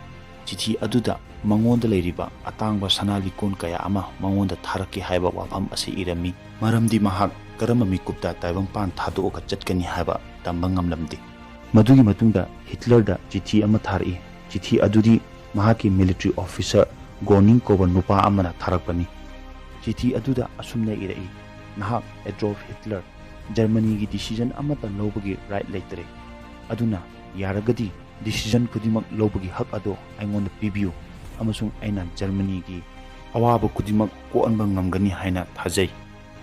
ꯆꯤꯊꯤ ꯑꯗꯨꯗ ꯃꯉꯣꯟꯗ ꯂꯩꯔꯤꯕ ꯑꯇꯥꯡꯕ ꯁꯅꯥ ꯂꯤꯛꯀꯣꯟ ꯀꯌꯥ ꯑꯃ ꯃꯉꯣꯟꯗ ꯊꯥꯔꯛꯀꯦ ꯍꯥꯏꯕ ꯋꯥꯐꯝ ꯑꯁꯤ ꯏꯔꯝꯃꯤ, ꯃꯔꯝꯗꯤ ꯃꯍꯥꯛ ꯀꯔꯝꯕ ꯃꯤꯀꯨꯞꯇ ꯇꯥꯏꯕꯪꯄꯥꯟ ꯊꯥꯗꯣꯛꯑꯒ ꯆꯠꯀꯅꯤ ꯍꯥꯏꯕ ꯇꯝꯕ ꯉꯝꯂꯝꯗꯦ꯫ ꯃꯗꯨꯒꯤ ꯃꯇꯨꯡꯗ ꯍꯤꯠꯂꯔꯗ ꯆꯤꯊꯤ ꯑꯃ ꯊꯥꯔꯛꯏ꯫ ꯆꯤꯊꯤ ꯑꯗꯨꯗꯤ ꯃꯍꯥꯛꯀꯤ military officer ꯒꯣꯅꯤꯡ ꯀꯧꯕ ꯅꯨꯄꯥ ꯑꯃꯅ ꯊꯥꯔꯛꯄꯅꯤ꯫ ꯆꯤꯊꯤ ꯑꯗꯨꯗ ꯑꯁꯨꯝꯅ ꯏꯔꯛꯏ, "ꯅꯍꯥꯛ ꯑꯦꯗꯣꯜꯐ ꯍꯤꯠꯂꯔ, ꯖꯔꯃꯅꯤꯒꯤ decision ꯑꯃꯠꯇ ꯂꯧꯕꯒꯤ right ꯂꯩꯇꯔꯦ꯫ ꯑꯗꯨꯅ ꯌꯥꯔꯒꯗꯤ decision ꯈꯨꯗꯤꯡꯃꯛ ꯂꯧꯕꯒꯤ ꯍꯛ ꯑꯗꯨ ꯑꯩꯉꯣꯟꯗ ꯄꯤꯕꯤꯌꯨ, ꯑꯃꯁꯨꯡ ꯑꯩꯅ ꯖꯔꯃꯅꯤꯒꯤ ꯑꯋꯥꯕ ꯈꯨꯗꯤꯡꯃꯛ ꯀꯣꯛꯍꯟꯕ ꯉꯝꯒꯅꯤ ꯍꯥꯏꯅ ꯊꯥꯖꯩ꯫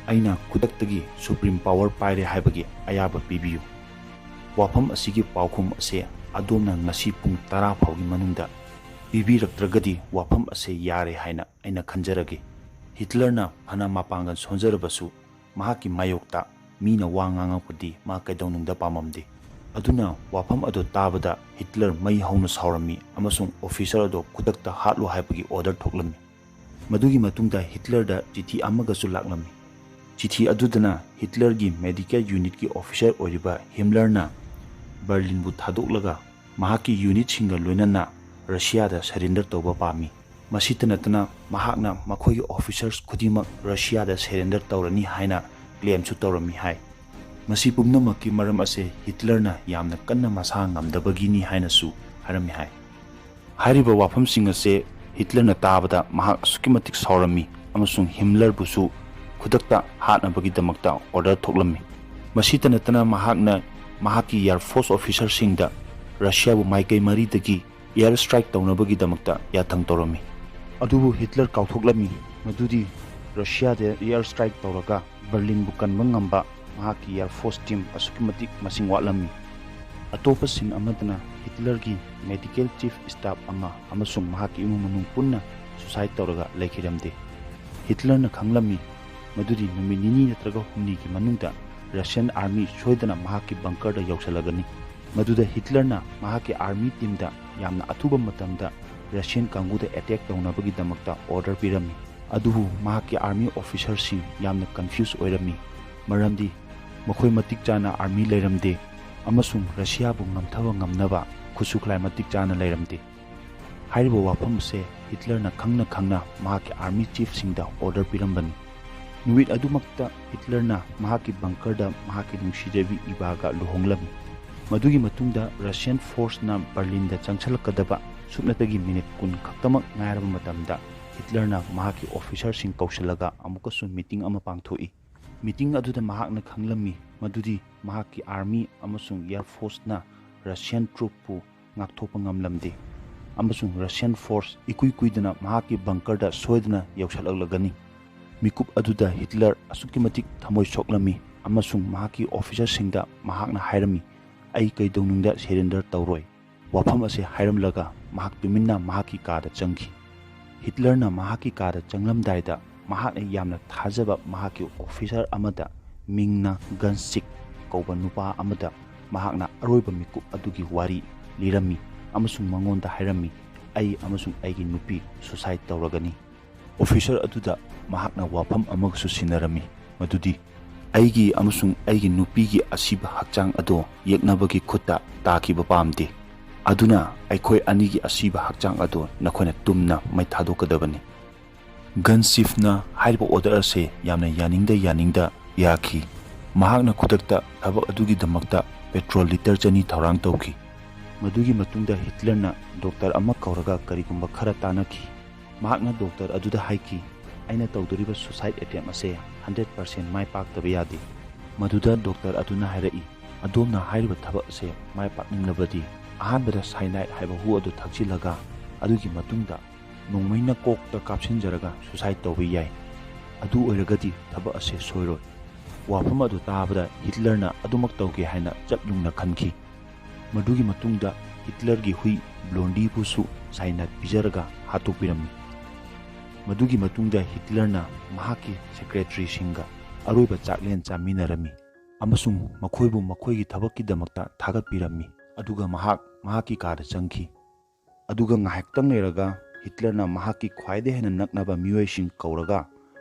ꯑꯩꯅ ꯈꯨꯗꯛꯇꯒꯤ supreme power ꯄꯥꯏꯔꯦ ꯍꯥꯏꯕꯒꯤ ꯑꯌꯥꯕ ꯄꯤꯕꯤꯌꯨ꯫ ꯋꯥꯐꯝ ꯑꯁꯤꯒꯤ ꯄꯥꯎꯈꯨꯝ ꯑꯁꯦ ꯑꯗꯣꯝꯅ ꯉꯁꯤ ꯄꯨꯡ ꯇꯔꯥ ꯐꯥꯎꯒꯤ ꯃꯅꯨꯡꯗ ꯄꯤꯕꯤꯔꯛꯇ꯭ꯔꯒꯗꯤ ꯋꯥꯐꯝ ꯑꯁꯦ ꯌꯥꯔꯦ ꯍꯥꯏꯅ ꯑꯩꯅ ꯈꯟꯖꯔꯒꯦ꯫" ꯍꯤꯠꯂꯔꯅ ꯐꯅ ꯃꯄꯥꯡꯒꯜ ꯁꯣꯟꯖꯔꯕꯁꯨ ꯃꯍꯥꯛꯀꯤ ꯃꯥꯌꯣꯛꯇ ꯃꯤꯅ ꯋꯥ ꯉꯥꯡꯉꯛꯄꯗꯤ ꯃꯥ ꯀꯩꯗꯧꯅꯨꯡꯗ ꯄꯥꯝꯃꯝꯗꯦ꯫ ꯑꯗꯨꯅ ꯋꯥꯐꯝ ꯑꯗꯨ ꯇꯥꯕꯗ ꯍꯤꯠꯂꯔ ꯃꯩ ꯍꯧꯅ ꯁꯥꯎꯔꯝꯃꯤ ꯑꯃꯁꯨꯡ officer ꯑꯗꯨ ꯈꯨꯗꯛꯇ ꯍꯥꯠꯂꯨ ꯍꯥꯏꯕꯒꯤ order ꯊꯣꯛꯂꯝꯃꯤ꯫ ꯃꯗꯨꯒꯤ ꯃꯇꯨꯡꯗ ꯍꯤꯠꯂꯔꯗ ꯆꯤꯊꯤ ꯑꯃꯒꯁꯨ ꯂꯥꯛꯂꯝꯃꯤ꯫ ꯆꯤꯊꯤ ꯑꯗꯨꯗꯅ ꯍꯤꯠꯂꯔꯒꯤ medical unitꯀꯤ officer ꯑꯣꯏꯔꯤꯕ ꯍꯤꯝꯂꯔꯅ ꯕꯔꯂꯤꯟꯕꯨ ꯊꯥꯗꯣꯛꯂꯒ ꯃꯍꯥꯛꯀꯤ unitꯁꯤꯡꯒ ꯂꯣꯏꯅꯅ ꯔꯁꯤꯌꯥꯗ surrender ꯇꯧꯕ ꯄꯥꯝꯃꯤ꯫ ꯃꯁꯤꯇ ꯅꯠꯇꯅ ꯃꯍꯥꯛꯅ ꯃꯈꯣꯏꯒꯤ officers ꯈꯨꯗꯤꯡꯃꯛ ꯔꯁꯤꯌꯥꯗ surrender ꯇꯧꯔꯅꯤ ꯍꯥꯏꯅ claimꯁꯨ ꯇꯧꯔꯝꯃꯤ ꯍꯥꯏ꯫ ꯃꯁꯤ ꯄꯨꯝꯅꯃꯛꯀꯤ ꯃꯔꯝ ꯑꯁꯦ ꯍꯤꯠꯂꯔꯅ ꯌꯥꯝꯅ ꯀꯟꯅ ꯃꯁꯥ ꯉꯝꯗꯕꯒꯤꯅꯤ ꯍꯥꯏꯅꯁꯨ ꯍꯥꯏꯔꯝꯃꯤ ꯍꯥꯏ꯫ ꯍꯥꯏꯔꯤꯕ ꯋꯥꯐꯝꯁꯤꯡ ꯑꯁꯦ ꯍꯤꯠꯂꯔꯅ ꯇꯥꯕꯗ ꯃꯍꯥꯛ ꯑꯁꯨꯛꯀꯤ ꯃꯇꯤꯛ ꯁꯥꯎꯔꯝꯃꯤ ꯑꯃꯁꯨꯡ ꯍꯤꯝꯂꯔꯕꯨꯁꯨ ꯈꯨꯗꯛꯇ ꯍꯥꯠꯅꯕꯒꯤꯗꯃꯛꯇ order ꯊꯣꯛꯂꯝꯃꯤ꯫ ꯃꯁꯤꯇ ꯅꯠꯇꯅ ꯃꯍꯥꯛꯅ ꯃꯍꯥꯛꯀꯤ air force officerꯁꯤꯡꯗ ꯔꯁꯤꯌꯥꯕꯨ ꯃꯥꯏꯀꯩ ꯃꯔꯤꯗꯒꯤ air strike ꯇꯧꯅꯕꯒꯤꯗꯃꯛꯇ ꯌꯥꯊꯪ ꯇꯧꯔꯝꯃꯤ꯫ ꯑꯗꯨꯕꯨ ꯍꯤꯠꯂꯔ ꯀꯥꯎꯊꯣꯛꯂꯝꯃꯤ ꯃꯗꯨꯗꯤ ꯔꯁꯤꯌꯥꯗ air strike ꯇꯧꯔꯒ ꯕꯔꯂꯤꯟꯕꯨ ꯀꯟꯕ ꯉꯝꯕ ꯃꯍꯥꯛꯀꯤ air force team ꯑꯁꯨꯛꯀꯤ ꯃꯇꯤꯛ ꯃꯁꯤꯡ ꯋꯥꯠꯂꯝꯃꯤ꯫ ꯑꯇꯣꯞꯄ scene ꯑꯃꯗꯅ ꯍꯤꯠꯂꯔꯒꯤ medical chief staff ꯑꯃ ꯑꯃꯁꯨꯡ ꯃꯍꯥꯛꯀꯤ ꯏꯃꯨꯡ ꯃꯅꯨꯡ ꯄꯨꯟꯅ suicide ꯇꯧꯔꯒ ꯂꯩꯈꯤꯔꯝꯗꯦ꯫ ꯍꯤꯠꯂꯔꯅ ꯈꯪꯂꯝꯃꯤ ꯃꯗꯨꯗꯤ ꯅꯨꯃꯤꯠ ꯅꯤꯅꯤ ꯅꯠꯇ꯭ꯔꯒ ꯍꯨꯝꯅꯤꯒꯤ ꯃꯅꯨꯡꯗ Russian army ꯁꯣꯏꯗꯅ ꯃꯍꯥꯛꯀꯤ bunkerꯗ ꯌꯧꯁꯤꯜꯂꯒꯅꯤ꯫ ꯃꯗꯨꯗ ꯍꯤꯠꯂꯔꯅ ꯃꯍꯥꯛꯀꯤ ꯑꯥꯔꯃꯤ ꯇꯤꯝꯗ ꯌꯥꯝꯅ ꯑꯊꯨꯕ ꯃꯇꯝꯗ ꯔꯁꯤꯌꯟ ꯀꯥꯡꯕꯨꯗ ꯑꯦꯇꯦꯛ ꯇꯧꯅꯕꯒꯤꯗꯃꯛꯇ ꯑꯣꯔꯗꯔ ꯄꯤꯔꯝꯃꯤ꯫ ꯑꯗꯨꯕꯨ ꯃꯍꯥꯛꯀꯤ ꯑꯥꯔꯃꯤ ꯑꯣꯐꯤꯁꯔꯁꯤꯡ ꯌꯥꯝꯅ ꯀꯟꯐ꯭ꯌꯨꯁ ꯑꯣꯏꯔꯝꯃꯤ, ꯃꯔꯝꯗꯤ ꯃꯈꯣꯏ ꯃꯇꯤꯛ ꯆꯥꯅ ꯑꯥꯔꯃꯤ ꯂꯩꯔꯝꯗꯦ ꯑꯃꯁꯨꯡ ꯔꯁꯤꯌꯥꯕꯨ ꯉꯝꯊꯕ ꯉꯝꯅꯕ ꯈꯨꯠꯁꯨ ꯈꯨꯠꯂꯥꯏ ꯃꯇꯤꯛ ꯆꯥꯅ ꯂꯩꯔꯝꯗꯦ꯫ ꯍꯥꯏꯔꯤꯕ ꯋꯥꯐꯝ ꯑꯁꯦ ꯍꯤꯠꯂꯔꯅ ꯈꯪꯅ ꯈꯪꯅ ꯃꯍꯥꯛꯀꯤ ꯑꯥꯔꯃꯤ ꯆꯤꯐꯁꯤꯡꯗ ꯑꯣꯔꯗꯔ ꯄꯤꯔꯝꯕꯅꯤ꯫ ꯅꯨꯃꯤꯠ ꯑꯗꯨꯃꯛꯇ ꯍꯤꯠꯂꯔꯅ ꯃꯍꯥꯛꯀꯤ ꯕꯪꯀꯔꯗ ꯃꯍꯥꯛꯀꯤ ꯅꯨꯡꯁꯤꯖꯕꯤ ꯏꯚꯥꯒ ꯂꯨꯍꯣꯡꯂꯝꯃꯤ꯫ ꯃꯗꯨꯒꯤ ꯃꯇꯨꯡꯗ ꯔꯁꯤꯌꯟ ꯐꯣꯔꯁꯅ ꯕꯔꯂꯤꯟꯗ ꯆꯪꯁꯤꯜꯂꯛꯀꯗꯕ ꯁꯨꯞꯅꯇꯒꯤ ꯃꯤꯅꯤꯠ ꯀꯨꯟ ꯈꯛꯇꯃꯛ ꯉꯥꯏꯔꯕ ꯃꯇꯝꯗ ꯍꯤꯠꯂꯔꯅ ꯃꯍꯥꯛꯀꯤ ꯑꯣꯐꯤꯁꯔꯁꯤꯡ ꯀꯧꯁꯤꯜꯂꯒ ꯑꯃꯨꯛꯀꯁꯨ ꯃꯤꯇꯤꯡ ꯑꯃ ꯄꯥꯡꯊꯣꯛꯏ꯫ ꯃꯤꯇꯤꯡ ꯑꯗꯨꯗ ꯃꯍꯥꯛꯅ ꯈꯪꯂꯝꯃꯤ ꯃꯗꯨꯗꯤ ꯃꯍꯥꯛꯀꯤ ꯑꯥꯔꯃꯤ ꯑꯃꯁꯨꯡ ꯑꯦꯌꯔ ꯐꯣꯔꯁꯅ ꯔꯁꯤꯌꯟ ꯇ꯭ꯔꯨꯞꯄꯨ ꯉꯥꯛꯊꯣꯛꯄ ꯉꯝꯂꯝꯗꯦ ꯑꯃꯁꯨꯡ ꯔꯁꯤꯌꯟ ꯐꯣꯔꯁ ꯏꯀꯨꯏ ꯀꯨꯏꯗꯅ ꯃꯍꯥꯛꯀꯤ ꯕꯪꯀꯔꯗ ꯁꯣꯏꯗꯅ ꯌꯧꯁꯤꯜꯂꯛꯂꯒꯅꯤ꯫ ꯃꯤꯀꯨꯞ ꯑꯗꯨꯗ ꯍꯤꯠꯂꯔ ꯑꯁꯨꯛꯀꯤ ꯃꯇꯤꯛ ꯊꯃꯣꯏ ꯁꯣꯛꯂꯝꯃꯤ ꯑꯃꯁꯨꯡ ꯃꯍꯥꯛꯀꯤ ꯑꯣꯐꯤꯁꯔꯁꯤꯡꯗ ꯃꯍꯥꯛꯅ ꯍꯥꯏꯔꯝꯃꯤ, "ꯑꯩ ꯀꯩꯗꯧꯅꯨꯡꯗ ꯁꯦꯔꯦꯟꯗꯔ ꯇꯧꯔꯣꯏ"꯫ ꯋꯥꯐꯝ ꯑꯁꯤ ꯍꯥꯏꯔꯝꯂꯒ ꯃꯍꯥꯛ ꯇꯨꯃꯤꯟꯅ ꯃꯍꯥꯛꯀꯤ ꯀꯥꯗ ꯆꯪꯈꯤ꯫ ꯍꯤꯠꯂꯔꯅ ꯃꯍꯥꯛꯀꯤ ꯀꯥꯗ ꯆꯪꯂꯝꯗꯥꯏꯗ ꯃꯍꯥꯛꯅ ꯌꯥꯝꯅ ꯊꯥꯖꯕ ꯃꯍꯥꯛꯀꯤ ꯑꯣꯐꯤꯁꯔ ꯑꯃꯗ, ꯃꯤꯡꯅ ꯒꯟꯁꯤꯛ ꯀꯧꯕ ꯅꯨꯄꯥ ꯑꯃꯗ ꯃꯍꯥꯛꯅ ꯑꯔꯣꯏꯕ ꯃꯤꯀꯨꯞ ꯑꯗꯨꯒꯤ ꯋꯥꯔꯤ ꯂꯤꯔꯝꯃꯤ ꯑꯃꯁꯨꯡ ꯃꯉꯣꯟꯗ ꯍꯥꯏꯔꯝꯃꯤ, "ꯑꯩ ꯑꯃꯁꯨꯡ ꯑꯩꯒꯤ ꯅꯨꯄꯤ ꯁꯨꯁꯥꯏꯗ ꯇꯧꯔꯒꯅꯤ"꯫ ꯑꯣꯐꯤꯁꯔ ꯑꯗꯨꯗ ꯃꯍꯥꯛꯅ ꯋꯥꯐꯝ ꯑꯃꯒꯁꯨ ꯁꯤꯟꯅꯔꯝꯃꯤ, ꯃꯗꯨꯗꯤ, "ꯑꯩꯒꯤ ꯑꯃꯁꯨꯡ ꯑꯩꯒꯤ ꯅꯨꯄꯤꯒꯤ ꯑꯁꯤꯕ ꯍꯛꯆꯥꯡ ꯑꯗꯣ ꯌꯦꯛꯅꯕꯒꯤ ꯈꯨꯠꯇ ꯇꯥꯈꯤꯕ ꯄꯥꯝꯗꯦ꯫ ꯑꯗꯨꯅ ꯑꯩꯈꯣꯏ ꯑꯅꯤꯒꯤ ꯑꯁꯤꯕ ꯍꯛꯆꯥꯡ ꯑꯗꯣ ꯅꯈꯣꯏꯅ ꯇꯨꯝꯅ ꯃꯩ ꯊꯥꯗꯣꯛꯀꯗꯕꯅꯤ"꯫ ꯒꯟ ꯆꯤꯐꯅ ꯍꯥꯏꯔꯤꯕ ꯑꯣꯔꯗꯔ ꯑꯁꯦ ꯌꯥꯝꯅ ꯌꯥꯅꯤꯡꯗ ꯌꯥꯅꯤꯡꯗ ꯌꯥꯈꯤ꯫ ꯃꯍꯥꯛꯅ ꯈꯨꯗꯛꯇ ꯊꯕꯛ ꯑꯗꯨꯒꯤꯗꯃꯛꯇ ꯄꯦꯇ꯭ꯔꯣꯜ ꯂꯤꯇꯔ ꯆꯅꯤ ꯊꯧꯔꯥꯡ ꯇꯧꯈꯤ꯫ ꯃꯗꯨꯒꯤ ꯃꯇꯨꯡꯗ ꯍꯤꯠꯂꯔꯅ ꯗꯣꯛꯇꯔ ꯑꯃ ꯀꯧꯔꯒ ꯀꯔꯤꯒꯨꯝꯕ ꯈꯔ ꯇꯥꯟꯅꯈꯤ꯫ ꯃꯍꯥꯛꯅ ꯗꯣꯛꯇꯔ ꯑꯗꯨꯗ ꯍꯥꯏꯈꯤ, "ꯑꯩꯅ ꯇꯧꯗꯣꯔꯤꯕ ꯁꯨꯁꯥꯏꯗ ꯑꯦꯇꯦꯝꯞ ꯑꯁꯦ ꯍꯟꯗ꯭ꯔꯦꯠ ꯄꯥꯔꯁꯦꯟ ꯃꯥꯏ ꯄꯥꯛꯇꯕ ꯌꯥꯗꯦ"꯫ ꯃꯗꯨꯗ ꯗꯣꯛꯇꯔ ꯑꯗꯨꯅ ꯍꯥꯏꯔꯛꯏ, "ꯑꯗꯣꯝꯅ ꯍꯥꯏꯔꯤꯕ ꯊꯕꯛ ꯑꯁꯦ ꯃꯥꯏ ꯄꯥꯛꯅꯤꯡꯂꯕꯗꯤ ꯑꯍꯥꯟꯕꯗ ꯁꯥꯏꯅꯥꯏꯗ ꯍꯥꯏꯕ ꯍꯨ ꯑꯗꯨ ꯊꯛꯆꯤꯜꯂꯒ ꯑꯗꯨꯒꯤ ꯃꯇꯨꯡꯗ ꯅꯣꯡꯃꯩꯅ ꯀꯣꯛꯇ ꯀꯥꯞꯁꯤꯟꯖꯔꯒ ꯁꯨꯁꯥꯏꯗ ꯇꯧꯕ ꯌꯥꯏ꯫ ꯑꯗꯨ ꯑꯣꯏꯔꯒꯗꯤ ꯊꯕꯛ ꯑꯁꯦ ꯁꯣꯏꯔꯣꯏ"꯫ ꯋꯥꯐꯝ ꯑꯗꯨ ꯇꯥꯕꯗ ꯍꯤꯠꯂꯔꯅ ꯑꯗꯨꯃꯛ ꯇꯧꯒꯦ ꯍꯥꯏꯅ ꯆꯞ ꯌꯨꯡꯅ ꯈꯟꯈꯤ꯫ ꯃꯗꯨꯒꯤ ꯃꯇꯨꯡꯗ ꯍꯤꯠꯂꯔꯒꯤ ꯍꯨꯏ ꯕ꯭ꯂꯣꯟꯗꯤꯕꯨꯁꯨ ꯁꯥꯏꯅꯥꯏꯗ ꯄꯤꯖꯔꯒ ꯍꯥꯠꯇꯣꯛꯄꯤꯔꯝꯃꯤ꯫ ꯃꯗꯨꯒꯤ ꯃꯇꯨꯡꯗ ꯍꯤꯠꯂꯔꯅ ꯃꯍꯥꯛꯀꯤ ꯁꯦꯀ꯭ꯔꯦꯇꯔꯤꯁꯤꯡꯒ ꯑꯔꯣꯏꯕ ꯆꯥꯛꯂꯦꯟ ꯆꯥꯃꯤꯟꯅꯔꯝꯃꯤ꯫ ꯑꯃꯁꯨꯡ ꯃꯈꯣꯏꯕꯨ ꯃꯈꯣꯏꯒꯤ ꯊꯕꯛꯀꯤꯗꯃꯛꯇ ꯊꯥꯒꯠꯄꯤꯔꯝꯃꯤ꯫ ꯑꯗꯨꯒ ꯃꯍꯥꯛ ꯃꯍꯥꯛꯀꯤ ꯀꯥꯗ ꯆꯪꯈꯤ꯫ ꯑꯗꯨꯒ ꯉꯥꯏꯍꯥꯛꯇꯪ ꯂꯩꯔꯒ ꯍꯤꯠꯂꯔꯅ ꯃꯍꯥꯛꯀꯤ ꯈ꯭ꯋꯥꯏꯗꯒꯤ ꯍꯦꯟꯅ ꯅꯛꯅꯕ ꯃꯤꯑꯣꯏꯁꯤꯡ ꯀꯧꯔꯒ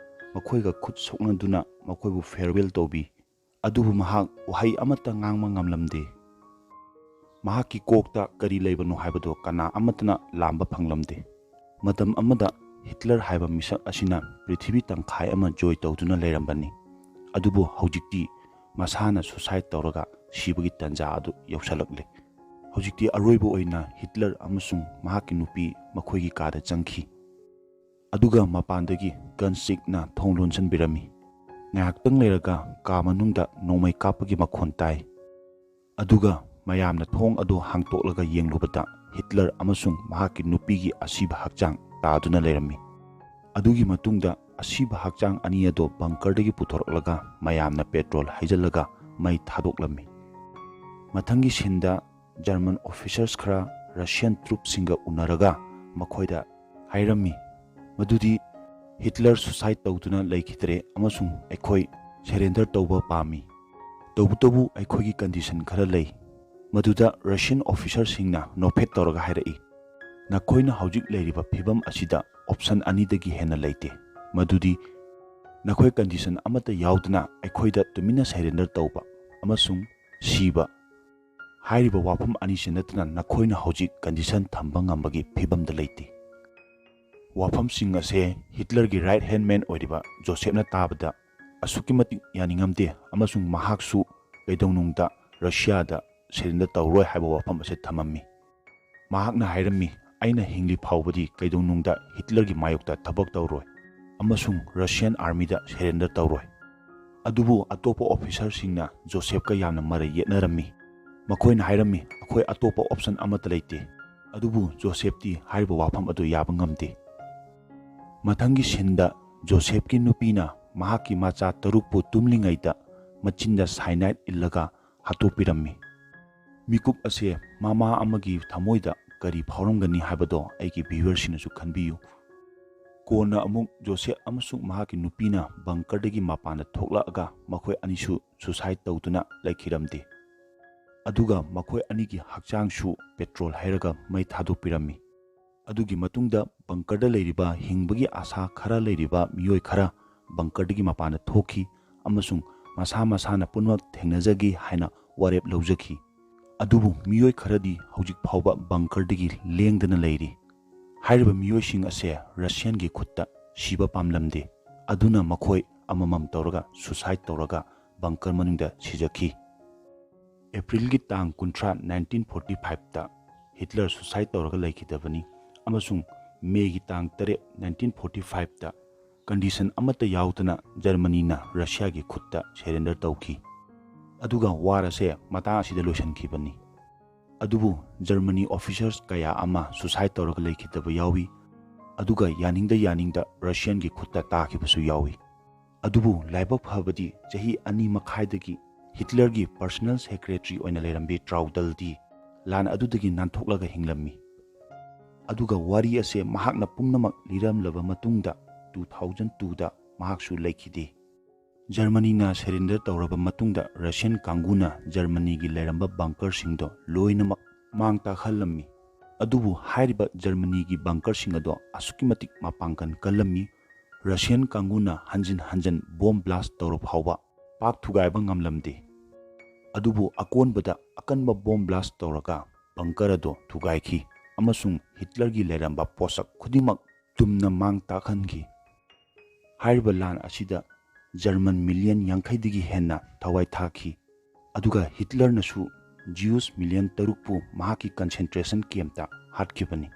ꯃꯈꯣꯏꯒ ꯈꯨꯠ ꯁꯣꯛꯅꯗꯨꯅ ꯃꯈꯣꯏꯕꯨ farewell ꯇꯧꯕꯤ꯫ ꯑꯗꯨꯕꯨ ꯃꯍꯥꯛ ꯋꯥꯍꯩ ꯑꯃꯠꯇ ꯉꯥꯡꯕ ꯉꯝꯂꯝꯗꯦ꯫ ꯃꯍꯥꯛꯀꯤ ꯀꯣꯛꯇ ꯀꯔꯤ ꯂꯩꯕꯅꯣ ꯍꯥꯏꯕꯗꯨ ꯀꯅꯥ ꯑꯃꯠꯇꯅ ꯂꯥꯝꯕ ꯐꯪꯂꯝꯗꯦ꯫ ꯃꯇꯝ ꯑꯃꯗ ꯍꯤꯠꯂꯔ ꯍꯥꯏꯕ ꯃꯤꯁꯛ ꯑꯁꯤꯅ ꯄ꯭ꯔꯤꯊꯤꯕꯤ ꯇꯪꯈꯥꯏ ꯑꯃ joy ꯇꯧꯗꯨꯅ ꯂꯩꯔꯝꯕꯅꯤ꯫ ꯑꯗꯨꯕꯨ ꯍꯧꯖꯤꯛꯇꯤ ꯃꯁꯥꯅ suicide ꯇꯧꯔꯒ ꯁꯤꯕꯒꯤ ꯇꯥꯟꯖꯥ ꯑꯗꯨ ꯌꯧꯁꯜꯂꯛꯂꯦ꯫ ꯍꯧꯖꯤꯛꯇꯤ ꯑꯔꯣꯏꯕ ꯑꯣꯏꯅ ꯍꯤꯠꯂꯔ ꯑꯃꯁꯨꯡ ꯃꯍꯥꯛꯀꯤ ꯅꯨꯄꯤ ꯃꯈꯣꯏꯒꯤ ꯀꯥꯗ ꯆꯪꯈꯤ꯫ ꯑꯗꯨꯒ ꯃꯄꯥꯟꯗꯒꯤ gun stickꯅ ꯊꯣꯡ ꯂꯣꯟꯁꯤꯟꯕꯤꯔꯝꯃꯤ꯫ ꯉꯥꯏꯍꯥꯛꯇꯪ ꯂꯩꯔꯒ ꯀꯥ ꯃꯅꯨꯡꯗ ꯅꯣꯡꯃꯩ ꯀꯥꯞꯄꯒꯤ ꯃꯈꯣꯟ ꯇꯥꯏ꯫ ꯑꯗꯨꯒ ꯃꯌꯥꯝꯅ ꯊꯣꯡ ꯑꯗꯨ ꯍꯥꯡꯇꯣꯛꯂꯒ ꯌꯦꯡꯂꯨꯕꯗ ꯍꯤꯠꯂꯔ ꯑꯃꯁꯨꯡ ꯃꯍꯥꯛꯀꯤ ꯅꯨꯄꯤꯒꯤ ꯑꯁꯤꯕ ꯍꯛꯆꯥꯡ ꯇꯥꯗꯨꯅ ꯂꯩꯔꯝꯃꯤ꯫ ꯑꯗꯨꯒꯤ ꯃꯇꯨꯡꯗ ꯑꯁꯤꯕ ꯍꯛꯆꯥꯡ ꯑꯅꯤ ꯑꯗꯨ bunkerꯗꯒꯤ ꯄꯨꯊꯣꯔꯛꯂꯒ ꯃꯌꯥꯝꯅ petrol ꯍꯩꯖꯤꯜꯂꯒ ꯃꯩ ꯊꯥꯗꯣꯛꯂꯝꯃꯤ꯫ ꯃꯊꯪꯒꯤ sceneꯗ German officers ꯈꯔ Russian troopꯁꯤꯡꯒ ꯎꯅꯔꯒ ꯃꯈꯣꯏꯗ ꯍꯥꯏꯔꯝꯃꯤ ꯃꯗꯨꯗꯤ ꯍꯤꯠꯂꯔ suicide ꯇꯧꯗꯨꯅ ꯂꯩꯈꯤꯗ꯭ꯔꯦ ꯑꯃꯁꯨꯡ ꯑꯩꯈꯣꯏ surrender ꯇꯧꯕ ꯄꯥꯝꯃꯤ꯫ ꯇꯧꯕꯇꯕꯨ ꯑꯩꯈꯣꯏꯒꯤ condition ꯈꯔ ꯂꯩ꯫ ꯃꯗꯨꯗ Russian officerꯁꯤꯡꯅ ꯅꯣꯛꯐꯦꯠ ꯇꯧꯔꯒ ꯍꯥꯏꯔꯛꯏ, "ꯅꯈꯣꯏꯅ ꯍꯧꯖꯤꯛ ꯂꯩꯔꯤꯕ ꯐꯤꯕꯝ ꯑꯁꯤꯗ option ꯑꯅꯤꯗꯒꯤ ꯍꯦꯟꯅ ꯂꯩꯇꯦ꯫ ꯃꯗꯨꯗꯤ ꯅꯈꯣꯏ condition ꯑꯃꯠꯇ ꯌꯥꯎꯗꯅ ꯑꯩꯈꯣꯏꯗ ꯇꯨꯃꯤꯟꯅ surrender ꯇꯧꯕ ꯑꯃꯁꯨꯡ ꯁꯤꯕ꯫ ꯍꯥꯏꯔꯤꯕ ꯋꯥꯐꯝ ꯑꯅꯤꯁꯤ ꯅꯠꯇꯅ ꯅꯈꯣꯏꯅ ꯍꯧꯖꯤꯛ condition ꯊꯝꯕ ꯉꯝꯕꯒꯤ ꯐꯤꯕꯝꯗ ꯂꯩꯇꯦ꯫" ꯋꯥꯐꯝꯁꯤꯡ ꯑꯁꯦ ꯍꯤꯠꯂꯔꯒꯤ right hand man ꯑꯣꯏꯔꯤꯕ ꯖꯣꯁꯦꯞꯅ ꯇꯥꯕꯗ ꯑꯁꯨꯛꯀꯤ ꯃꯇꯤꯛ ꯌꯥꯅꯤꯡꯉꯝꯗꯦ ꯑꯃꯁꯨꯡ ꯃꯍꯥꯛꯁꯨ ꯀꯩꯗꯧꯅꯨꯡꯗ ꯔꯁꯤꯌꯥꯗ surrender ꯇꯧꯔꯣꯏ ꯍꯥꯏꯕ ꯋꯥꯐꯝ ꯑꯁꯦ ꯊꯝꯃꯝꯃꯤ꯫ ꯃꯍꯥꯛꯅ ꯍꯥꯏꯔꯝꯃꯤ, "ꯑꯩꯅ ꯍꯤꯡꯂꯤ ꯐꯥꯎꯕꯗꯤ ꯀꯩꯗꯧꯅꯨꯡꯗ ꯍꯤꯠꯂꯔꯒꯤ ꯃꯥꯌꯣꯛꯇ ꯊꯕꯛ ꯇꯧꯔꯣꯏ ꯑꯃꯁꯨꯡ Russian armyꯗ surrender ꯇꯧꯔꯣꯏ꯫" ꯑꯗꯨꯕꯨ ꯑꯇꯣꯞꯄ officerꯁꯤꯡꯅ ꯖꯣꯁꯦꯞꯀ ꯌꯥꯝꯅ ꯃꯔꯩ ꯌꯦꯠꯅꯔꯝꯃꯤ꯫ ꯃꯈꯣꯏꯅ ꯍꯥꯏꯔꯝꯃꯤ, "ꯑꯩꯈꯣꯏ ꯑꯇꯣꯞꯄ option ꯑꯃꯠꯇ ꯂꯩꯇꯦ꯫" ꯑꯗꯨꯕꯨ ꯖꯣꯁꯦꯞꯇꯤ ꯍꯥꯏꯔꯤꯕ ꯋꯥꯐꯝ ꯑꯗꯨ ꯌꯥꯕ ꯉꯝꯗꯦ꯫ ꯃꯊꯪꯒꯤ sceneꯗ ꯖꯣꯁꯦꯞꯀꯤ ꯅꯨꯄꯤꯅ ꯃꯍꯥꯛꯀꯤ ꯃꯆꯥ ꯇꯔꯨꯛꯄꯨ ꯇꯨꯝꯂꯤꯉꯩꯗ ꯃꯆꯤꯟꯗ cyanide ꯏꯜꯂꯒ ꯍꯥꯠꯇꯣꯛꯄꯤꯔꯝꯃꯤ꯫ ꯃꯤꯀꯨꯞ ꯑꯁꯦ ꯃꯃꯥ ꯑꯃꯒꯤ ꯊꯃꯣꯏꯗ ꯀꯔꯤ ꯐꯥꯎꯔꯝꯒꯅꯤ ꯍꯥꯏꯕꯗꯣ ꯑꯩꯒꯤ viewerꯁꯤꯡꯅꯁꯨ ꯈꯟꯕꯤꯌꯨ꯫ ꯀꯣꯟꯅ ꯑꯃꯨꯛ ꯖꯣꯁꯦꯐ ꯑꯃꯁꯨꯡ ꯃꯍꯥꯛꯀꯤ ꯅꯨꯄꯤꯅ ꯕꯪꯀꯔꯗꯒꯤ ꯃꯄꯥꯟꯗ ꯊꯣꯛꯂꯛꯑꯒ ꯃꯈꯣꯏ ꯑꯅꯤꯁꯨ ꯁꯨꯁꯥꯏꯗ ꯇꯧꯗꯨꯅ ꯂꯩꯈꯤꯔꯝꯗꯦ꯫ ꯑꯗꯨꯒ ꯃꯈꯣꯏ ꯑꯅꯤꯒꯤ ꯍꯛꯆꯥꯡꯁꯨ ꯄꯦꯇ꯭ꯔꯣꯜ ꯍꯩꯔꯒ ꯃꯩ ꯊꯥꯗꯣꯛꯄꯤꯔꯝꯃꯤ꯫ ꯑꯗꯨꯒꯤ ꯃꯇꯨꯡꯗ ꯕꯪꯀꯔꯗ ꯂꯩꯔꯤꯕ ꯍꯤꯡꯕꯒꯤ ꯑꯥꯁꯥ ꯈꯔ ꯂꯩꯔꯤꯕ ꯃꯤꯑꯣꯏ ꯈꯔ ꯕꯪꯀꯔꯗꯒꯤ ꯃꯄꯥꯟꯗ ꯊꯣꯛꯈꯤ ꯑꯃꯁꯨꯡ ꯃꯁꯥ ꯃꯁꯥꯅ ꯄꯨꯝꯅꯃꯛ ꯊꯦꯡꯅꯖꯒꯦ ꯍꯥꯏꯅ ꯋꯥꯔꯦꯞ ꯂꯧꯖꯈꯤ꯫ ꯑꯗꯨꯕꯨ ꯃꯤꯑꯣꯏ ꯈꯔꯗꯤ ꯍꯧꯖꯤꯛ ꯐꯥꯎꯕ ꯕꯪꯀꯔꯗꯒꯤ ꯂꯦꯡꯗꯅ ꯂꯩꯔꯤ꯫ ꯍꯥꯏꯔꯤꯕ ꯃꯤꯑꯣꯏꯁꯤꯡ ꯑꯁꯦ ꯔꯁꯤꯌꯟꯒꯤ ꯈꯨꯠꯇ ꯁꯤꯕ ꯄꯥꯝꯂꯝꯗꯦ꯫ ꯑꯗꯨꯅ ꯃꯈꯣꯏ ꯑꯃꯃꯝ ꯇꯧꯔꯒ ꯁꯨꯁꯥꯏꯗ ꯇꯧꯔꯒ ꯕꯪꯀꯔ ꯃꯅꯨꯡꯗ ꯁꯤꯖꯈꯤ꯫ ꯑꯦꯄ꯭ꯔꯤꯜꯒꯤ ꯇꯥꯡ ꯀꯨꯟꯊ꯭ꯔꯥ, ꯅꯥꯏꯟꯇꯤꯟ ꯐꯣꯔꯇꯤ ꯐꯥꯏꯚꯇ ꯍꯤꯠꯂꯔ ꯁꯨꯁꯥꯏꯗ ꯇꯧꯔꯒ ꯂꯩꯈꯤꯗꯕꯅꯤ ꯑꯃꯁꯨꯡ ꯃꯦꯒꯤ ꯇꯥꯡ ꯇꯔꯦꯠ, ꯅꯥꯏꯟꯇꯤꯟ ꯐꯣꯔꯇꯤ ꯐꯥꯏꯚꯇ ꯀꯟꯗꯤꯁꯟ ꯑꯃꯠꯇ ꯌꯥꯎꯗꯅ ꯖꯔꯃꯅꯤꯅ ꯔꯁꯤꯌꯥꯒꯤ ꯈꯨꯠꯇ ꯁꯦꯔꯦꯟꯗꯔ ꯇꯧꯈꯤ꯫ ꯑꯗꯨꯒ ꯋꯥꯔ ꯑꯁꯦ ꯃꯇꯥꯡ ꯑꯁꯤꯗ ꯂꯣꯏꯁꯤꯟꯈꯤꯕꯅꯤ꯫ ꯑꯗꯨꯕꯨ ꯖꯔꯃꯅꯤ ꯑꯣꯐꯤꯁꯔꯁ ꯀꯌꯥ ꯑꯃ ꯁꯨꯁꯥꯏꯗ ꯇꯧꯔꯒ ꯂꯩꯈꯤꯗꯕ ꯌꯥꯎꯏ꯫ ꯑꯗꯨꯒ ꯌꯥꯅꯤꯡꯗ ꯌꯥꯅꯤꯡꯗ ꯔꯁꯤꯌꯟꯒꯤ ꯈꯨꯠꯇ ꯇꯥꯈꯤꯕꯁꯨ ꯌꯥꯎꯏ꯫ ꯑꯗꯨꯕꯨ ꯂꯥꯏꯕꯛ ꯐꯕꯗꯤ ꯆꯍꯤ ꯑꯅꯤ ꯃꯈꯥꯏꯗꯒꯤ ꯍꯤꯠꯂꯔꯒꯤ ꯄꯔꯁꯅꯦꯜ ꯁꯦꯀ꯭ꯔꯦꯇꯔꯤ ꯑꯣꯏꯅ ꯂꯩꯔꯝꯕꯤ ꯇ꯭ꯔꯥꯎꯗꯜꯗꯤ ꯂꯥꯟ ꯑꯗꯨꯗꯒꯤ ꯅꯥꯟꯊꯣꯛꯂꯒ ꯍꯤꯡꯂꯝꯃꯤ꯫ ꯑꯗꯨꯒ ꯋꯥꯔꯤ ꯑꯁꯦ ꯃꯍꯥꯛꯅ ꯄꯨꯝꯅꯃꯛ ꯂꯤꯔꯝꯂꯕ ꯃꯇꯨꯡꯗ ꯇꯨ ꯊꯥꯎꯖꯟ ꯇꯨꯗ ꯃꯍꯥꯛꯁꯨ ꯂꯩꯈꯤꯗꯦ꯫ ꯖꯔꯃꯅꯤꯅ ꯁꯦꯔꯦꯟꯗꯔ ꯇꯧꯔꯕ ꯃꯇꯨꯡꯗ ꯔꯁꯤꯌꯟ ꯀꯥꯡꯕꯨꯅ ꯖꯔꯃꯅꯤꯒꯤ ꯂꯩꯔꯝꯕ ꯕꯪꯀꯔꯁꯤꯡꯗꯣ ꯂꯣꯏꯅꯃꯛ ꯃꯥꯡ ꯇꯥꯛꯍꯜꯂꯝꯃꯤ꯫ ꯑꯗꯨꯕꯨ ꯍꯥꯏꯔꯤꯕ ꯖꯔꯃꯅꯤꯒꯤ ꯕꯪꯀꯔꯁꯤꯡ ꯑꯗꯣ ꯑꯁꯨꯛꯀꯤ ꯃꯇꯤꯛ ꯃꯄꯥꯡꯒꯜ ꯀꯜꯂꯝꯃꯤ, ꯔꯁꯤꯌꯟ ꯀꯥꯡꯕꯨꯅ ꯍꯟꯖꯤꯟ ꯍꯟꯖꯤꯟ ꯕꯣꯝ ꯕ꯭ꯂꯥꯁ ꯇꯧꯔ ꯐꯥꯎꯕ ꯄꯥꯛ ꯊꯨꯒꯥꯏꯕ ꯉꯝꯂꯝꯗꯦ꯫ ꯑꯗꯨꯕꯨ ꯑꯀꯣꯟꯕꯗ ꯑꯀꯟꯕ ꯕꯣꯝ ꯕ꯭ꯂꯥꯁ ꯇꯧꯔꯒ ꯕꯪꯀꯔ ꯑꯗꯣ ꯊꯨꯒꯥꯏꯈꯤ ꯑꯃꯁꯨꯡ ꯍꯤꯠꯂꯔꯒꯤ ꯂꯩꯔꯝꯕ ꯄꯣꯠꯁꯛ ꯈꯨꯗꯤꯡꯃꯛ ꯇꯨꯝꯅ ꯃꯥꯡ ꯇꯥꯛꯍꯟꯈꯤ꯫ ꯍꯥꯏꯔꯤꯕ ꯂꯥꯟ ꯑꯁꯤꯗ ꯖꯔꯃꯟ ꯃꯤꯂꯤꯌꯟ ꯌꯥꯡꯈꯩꯗꯒꯤ ꯍꯦꯟꯅ ꯊꯋꯥꯏ ꯊꯥꯈꯤ꯫ ꯑꯗꯨꯒ ꯍꯤꯠꯂꯔꯅꯁꯨ ꯖꯤꯌꯨꯁ ꯃꯤꯂꯤꯌꯟ ꯇꯔꯨꯛꯄꯨ ꯃꯍꯥꯛꯀꯤ ꯀꯟꯁꯦꯟꯇ꯭ꯔꯦꯁꯟ ꯀꯦꯝꯞꯇ ꯍꯥꯠꯈꯤꯕꯅꯤ꯫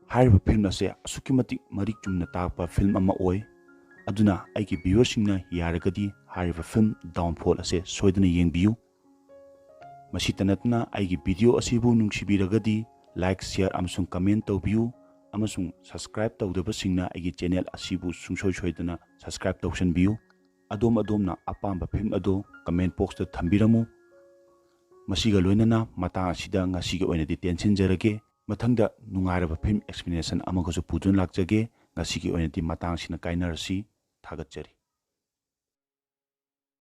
ꯍꯥꯏꯔꯤꯕ ꯐꯤꯂꯝ ꯑꯁꯦ ꯑꯁꯨꯛꯀꯤ ꯃꯇꯤꯛ ꯃꯔꯤꯛ ꯆꯨꯝꯅ ꯇꯥꯛꯄ ꯐꯤꯂꯝ ꯑꯃ ꯑꯣꯏ꯫ ꯑꯗꯨꯅ ꯑꯩꯒꯤ ꯚ꯭ꯌꯨꯋꯔꯁꯤꯡꯅ ꯌꯥꯔꯒꯗꯤ ꯍꯥꯏꯔꯤꯕ ꯐꯤꯂꯝ ꯗꯥꯎꯟꯐꯣꯜ ꯑꯁꯦ ꯁꯣꯏꯗꯅ ꯌꯦꯡꯕꯤꯌꯨ꯫ ꯃꯁꯤꯇ ꯅꯠꯇꯅ ꯑꯩꯒꯤ ꯚꯤꯗꯤꯑꯣ ꯑꯁꯤꯕꯨ ꯅꯨꯡꯁꯤꯕꯤꯔꯒꯗꯤ ꯂꯥꯏꯛ, ꯁꯤꯌꯔ ꯑꯃꯁꯨꯡ ꯀꯃꯦꯟ ꯇꯧꯕꯤꯌꯨ, ꯑꯃꯁꯨꯡ ꯁꯕꯁꯀ꯭ꯔꯥꯏꯕ ꯇꯧꯗꯕꯁꯤꯡꯅ ꯑꯩꯒꯤ ꯆꯦꯅꯦꯜ ꯑꯁꯤꯕꯨ ꯁꯨꯡꯁꯣꯏ ꯁꯣꯏꯗꯅ ꯁꯕꯁꯀ꯭ꯔꯥꯏꯕ ꯇꯧꯁꯟꯕꯤꯌꯨ꯫ ꯑꯗꯣꯝ ꯑꯗꯣꯝꯅ ꯑꯄꯥꯝꯕ ꯐꯤꯂꯝ ꯑꯗꯨ ꯀꯃꯦꯟ ꯕꯣꯛꯁꯇ ꯊꯝꯕꯤꯔꯝꯃꯨ꯫ ꯃꯁꯤꯒ ꯂꯣꯏꯅꯅ ꯃꯇꯥꯡ ꯑꯁꯤꯗ ꯉꯁꯤꯒꯤ ꯑꯣꯏꯅꯗꯤ ꯇꯦꯟꯁꯤꯟꯖꯔꯒꯦ꯫ ꯃꯊꯪꯗ ꯅꯨꯡꯉꯥꯏꯔꯕ ꯐꯤꯂꯝ ꯑꯦꯛꯁꯄ꯭ꯂꯦꯅꯦꯁꯟ ꯑꯃꯒꯁꯨ ꯄꯨꯗꯨꯅ ꯂꯥꯛꯆꯒꯦ꯫ ꯉꯁꯤꯒꯤ ꯑꯣꯏꯅꯗꯤ ꯃꯇꯥꯡꯁꯤꯅ ꯀꯥꯏꯅꯔꯁꯤ꯫ ꯊꯥꯒꯠꯆꯔꯤ꯫